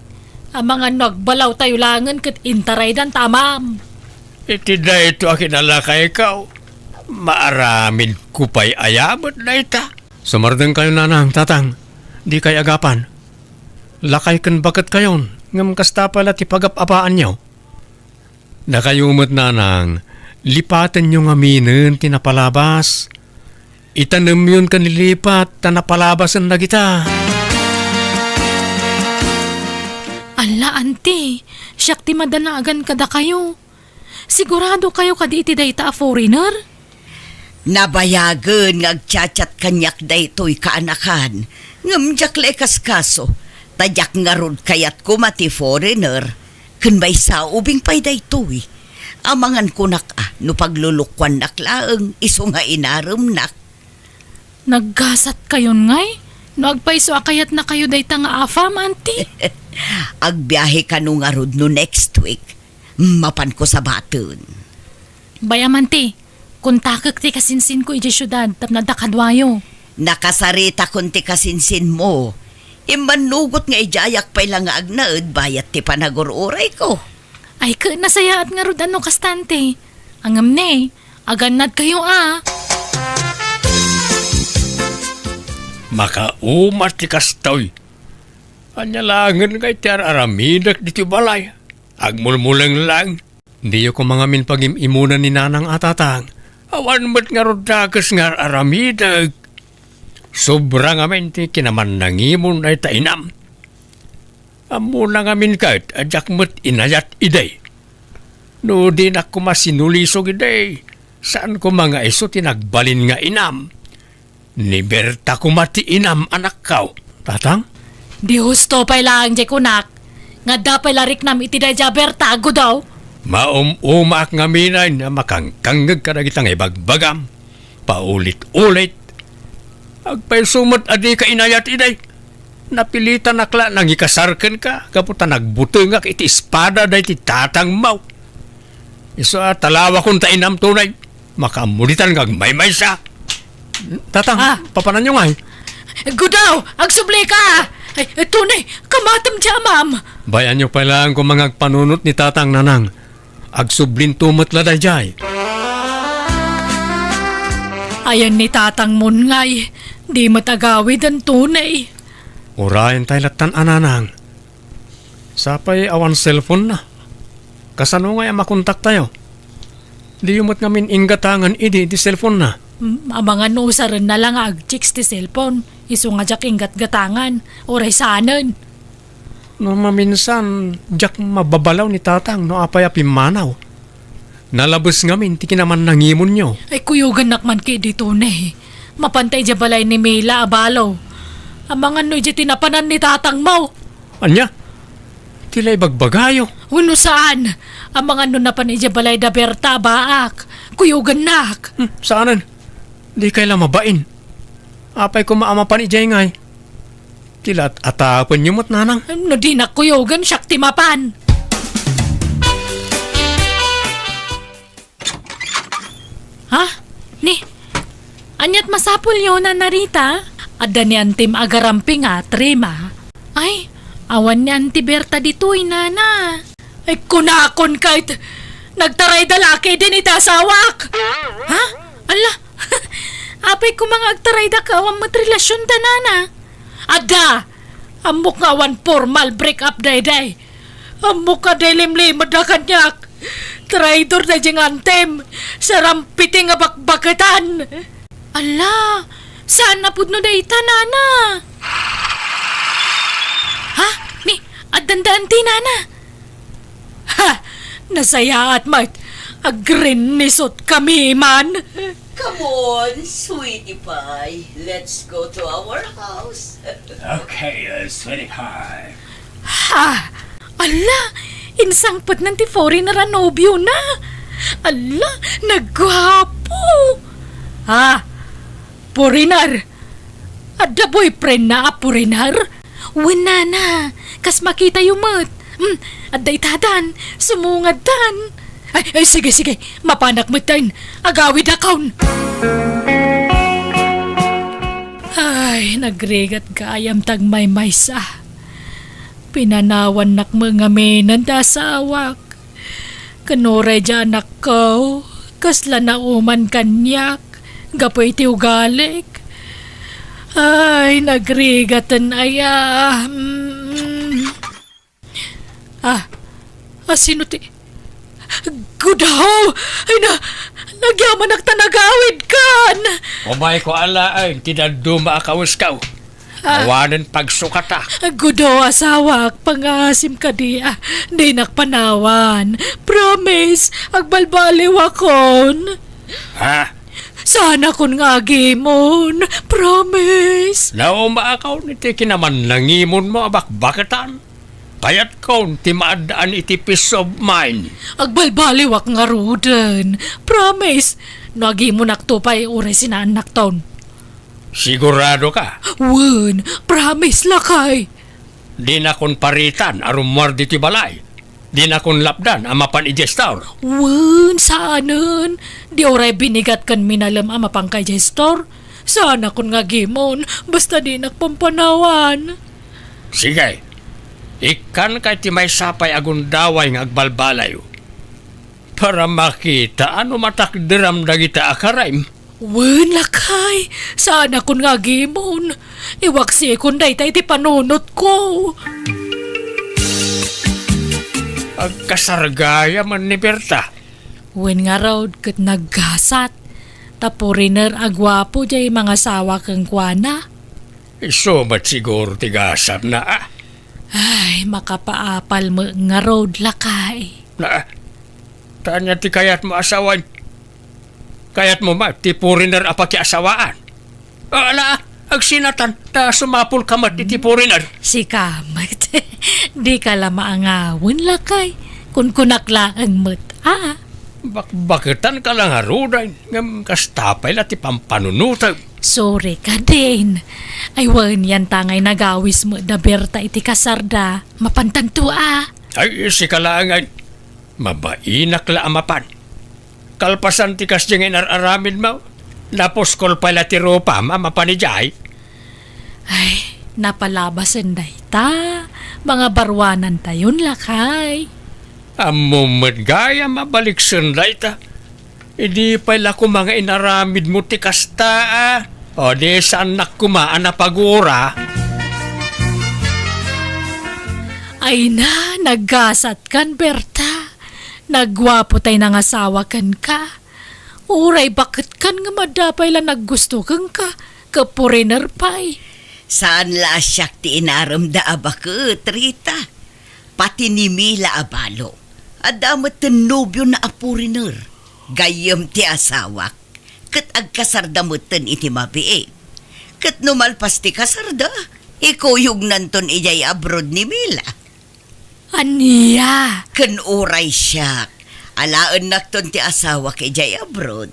Amangan no agbalawtayo laengen ket intaraydan ta amam. Iti daytoy a kinalakayko, maaramidko pay aya met dayta? Sumardengkayo, Nanang, Tatang, dikay agapan. Lakay ken baketkayon, ngem kasta pay la ti pagap-apaanyo. Dakayo met, Nanang, lipatenyo ngaminen ti napalabas. Itanemyon ken lilipat ta napalabasen dagita. Alla, Auntie, siak ti madanagan kadakayo. Sigurado kayo kadi iti dayta a foreigner? Nabayagen nga agchat-chat kaniak daytoy kaanakan, ngem diak la ikaskaso, ta diak ngarud kayat koma ti foreigner, ken maysa ubing pay daytoy. Amangan kunak a no paglulukuannak laeng isu nga inaremnak. Naggasat kayon ngay no agpayso a kayatna kayo dayta nga afam, Auntie? Agbiahe kano ngarud no next week. Mapanko sabaten. Bay-am, Auntie, kontakek ti kasinsinko idiay siudad tapno adda kaduayo. Nakasaritakon ti kasinsinmo. Immannugot nga idiayak pay la nga agnaed bayat ti panagur-urayko. Ay, ket nasayaat ngarud a no kasta, Auntie. Ngem ne, agannadkayo a. Makauma ti kastoy. Ania laengen ngay ti ar-aramidek ditoy balay? Agmulmuleng laeng. Diyo koma ngamin pagim-imunan ni Nanang a Tatang. Awan met ngarud dakes nga ar-aramidek. Sobra ngamin ti kinamannangimon dayta inam. Ammona ngamin ket a diak met inayat idi. No dinak koma sinulisog idi, saan koma nga isu ti nagbalin nga inam. Ni Berta koma ti inam, anakko. Tatang? Di husto pay laeng diay kunak, nga adda pay la riknam iti daydiay a Berta, Gudo. Maum-umaak ngamin a makangkangngeg kadagita nga ibagbagam. Paulit-ulit. Agpayso met a dika inayat idi. Napilitanak la nangikasar kenka gapu ta nagbutengak iti espada daydi tatangmo. Isu a talawakon ta inam, Tunay. Makaammo ditan nga agmaymaysa. Tatang, ah, papananyo ngay? Gudo, agsubli ka! Ay, Tunay, kamatem diay amam! Bay-anyo pay laeng koma nga agpanunot ni Tatang, Nanang. Agsublinto met la daydiay. Ayan ni tatangmon ngay, di met agawiden, Tunay. Urayen tay lattan a, Nanang. Sapay awan cellphone na. Kasano ngay a makontaktayo? Diyo met ngamin inggatangan idi ti cellphone na. Mm, amangan no usarenna la nga agchicks ti cellphone. Isu nga diak inggatgatangan, uray saanen. No maminsan, diak mababalaw ni Tatang no apay a pimmanaw. Nalabes ngamin ti kinamannangimonyo. Ay, kuyogannak man ketdi, Tony. Mapanta idiay balay ni Mila a balo. Amangan no idiay ti napanan ni Tatangmo. Ania? Ti la ibagbagayo? Wenno saan? Amangan no napan idiay balay da Berta a baak. Kuyogannak. Hmm, saanen? Dikay la mabain. Apay koma a mapan idiay ngay? Ti la at-atapenyo met, nanang. No dinak kuyogan, siak ti mapan. Ha? Ni, aniat masapulyo, Nana Rita? Adda ni Antim agaramping a trema. Ay, awan ni Anti Berta ditoy, Nana. Ay, kunakon kayt, nagtarayda la ketdin iti asawak. Ha? Ala, apay koma nga agtarayda ket awan met relasionda, Nana? Adda! Ammok nga awan formal break up daydiay. Ammok a diay limlimedda kaniak. Traidor daydiay nga Antim. Sarampiting a bakbaketan. Ala, saan a pudno dayta, Nana? Ha? Ni, addanda Anti, Nana? Ha! Nasayaat met. Agrinnisot kami man. Come on, sweetie pie. Let's go to our house. Okay, uh, sweetie pie. Ha! Ala! Insangpetnan ti foreigner a nobiona. Ala! Nagguapo! Ha! Foreigner! Adda boyfriendna a foreigner? Wen, Nana, kas makitayo met. Hmm, adda itadan, sumungadtan. Ay, ay, sige, sige, mapanak metten. Agawidakon. Ay, nagrigat gayam ti agmaymaysa. Pinanawannak met ngaminen ti asawak. Ken uray diay anakko, kasla nauman kaniak gapu iti ugalik. Ay, nagrigaten aya. Mm. Ah, ah, sino ti, Gudaw! Ay na, nagyamanak ta nagawidkan! Umayko alaen ti dadduma a kawesko. Ah. Awanen pagsukatak. Gudo, asawak, pangaasim kadi, ah, dinak panawan. Promise, agbalbaliwakon. Ha? Saanakon nga agimon. Promise. Naumaakon iti kinamannangimonmo a bakbaketan. Kayatkon ti maaddaan iti peace of mind. Agbalbaliwak ngaruden. Promise, no agimonakto pay uray sinaannakton. Sigurado ka? Wen, promise, lakay. Dinakon paritan a rummuar ditoy balay. Dinakon lapdan a mapan idiay store. Wen, saanen. Di uray binigat ken minalem a mapanka idiay store. Saanakon nga agimon, basta dinak pampanawan. Sige, ikkanka iti maysa pay a gundaway nga agbalbalayo. Para makita a no matakderam dagita a karaim. Wen, lakay, saanakon nga agimon. Iwaksikon dayta iti panunotko. Agkasargayam ni Berta. Wen ngarud, ket naggasat. Ta foreigner a guapo diay mangasawa kenkuana. Isu met siguro ti gasatna, ah. Ay, makapaapal met ngarud, lakay. Na, ta ania ti kayatmo a sawen? Kayatmo met ti foreigner a pakiasawaan? Ah, ala, agsinatan, ta sumapulka met iti foreigner. Sika met. Dika la maangawen, lakay. Kunkunak laeng met, a. Bakbaketanka la ngaruden, ngem kasta pay la ti pampanunotem. Sorry kadin. Ay, wen, yantangay nagawis met da Berta iti kasarda. Mapantanto, a. Ay, sika laeng, ay. Mabainak la a mapan. Kalpasan ti kasdi nga inar-aramidmo, napuskol pay la ti rupam a mapan idiay. Ay, napalabasen dayta. Mangabaruanantayon, lakay. Ammom met gayam a baliksen dayta. Idi pay la koma nga inaramidmo ti kasta, a. O di, saannak koma a napagura. Ay na, naggasatkan, Berta. Nagguapo tay nangasawa kenka. Uray baketkan nga adda pay la naggusto kenka, ket foreigner pay. Saan la a siak ti inaremda a baket, Rita. Pati ni Mila a balo, adda metten nobiona a foreigner. Gayyem ti asawak, ket agkasarda metten iti mabiit. Ket no malpas ti kasarda, ikuyognanton idiay abroad ni Mila. Ania? Ken uray siak, alaennakton ti asawak idiay abroad.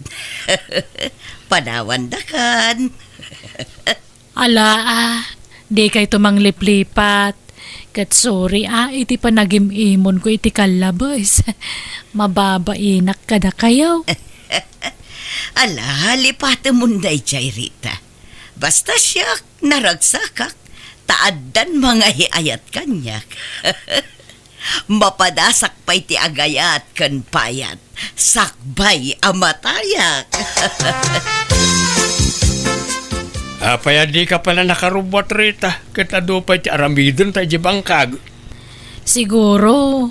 Panawandakan. Ala, a, dikayto mangliplipat. Ket sorry, a, iti panagim-imonko iti kallabes. Mababainak kadakayo. Ala, lipatemon daydiay, Rita. Basta siak, naragsakak, ta addan mangaay-ayat kaniak. Mapadasak pay ti agayat ken payat, sakbay a matayak. Apay a dika pay la nakarubbuat, Rita, ket adu pay ti aramidenta idiay bangkag? Siguro,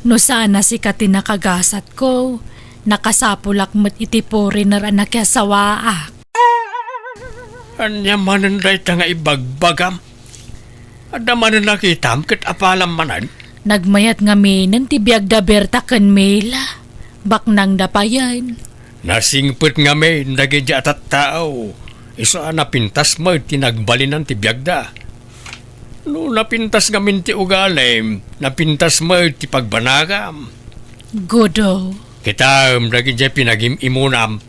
no saan a sika ti nakagasatko, nakasapulak met iti foreigner a nakiasawaak. Ania manen dayta nga ibagbagam? Adda manen nakitam ket apalam manen? Nagmayat ngaminen ti biagda Berta ken Mila. Baknangda payen. Nasingpet ngamin dagiti a tattao. Isu a napintas met ti nagbalinan ti biagda. No napintas ngamin ti ugalim, napintas met ti pagbanagam. Gudo. Kitaem dagiti pinagim-imonam.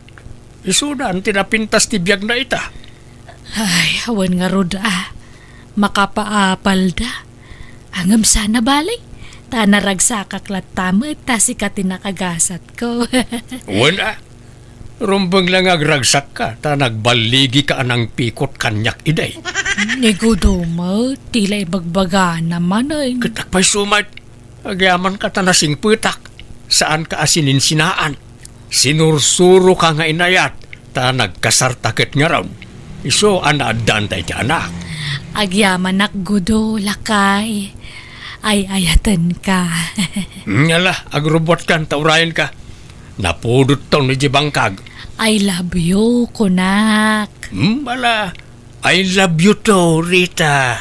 Isudan ti napintas ti biagna ita. Ay, awan ngarud a. Makapaapalda. Ngem saan a bale, ta naragsakak latta met ta sika ti nakagasatko. Wen a. Rumbeng la nga agragsakka ta nagballigika a nangpikot kaniak idi. Ni Gudo met, ti la ibagbagana manen. Ket apay met, agyamanka ta nasingpetak. Saanka a sininsinaan. Sinursuroka nga inayat, ta nagkasarta ket ngarud. Isu a naaddaanta iti anak. Agyamanak, Gudo, lakay. Ay-ayatenka. Ngala, agrubbuatkan ta urayenka. Napudotton idiay bangkag. I love you, kunak. Hmm, ala, I love you too, Rita.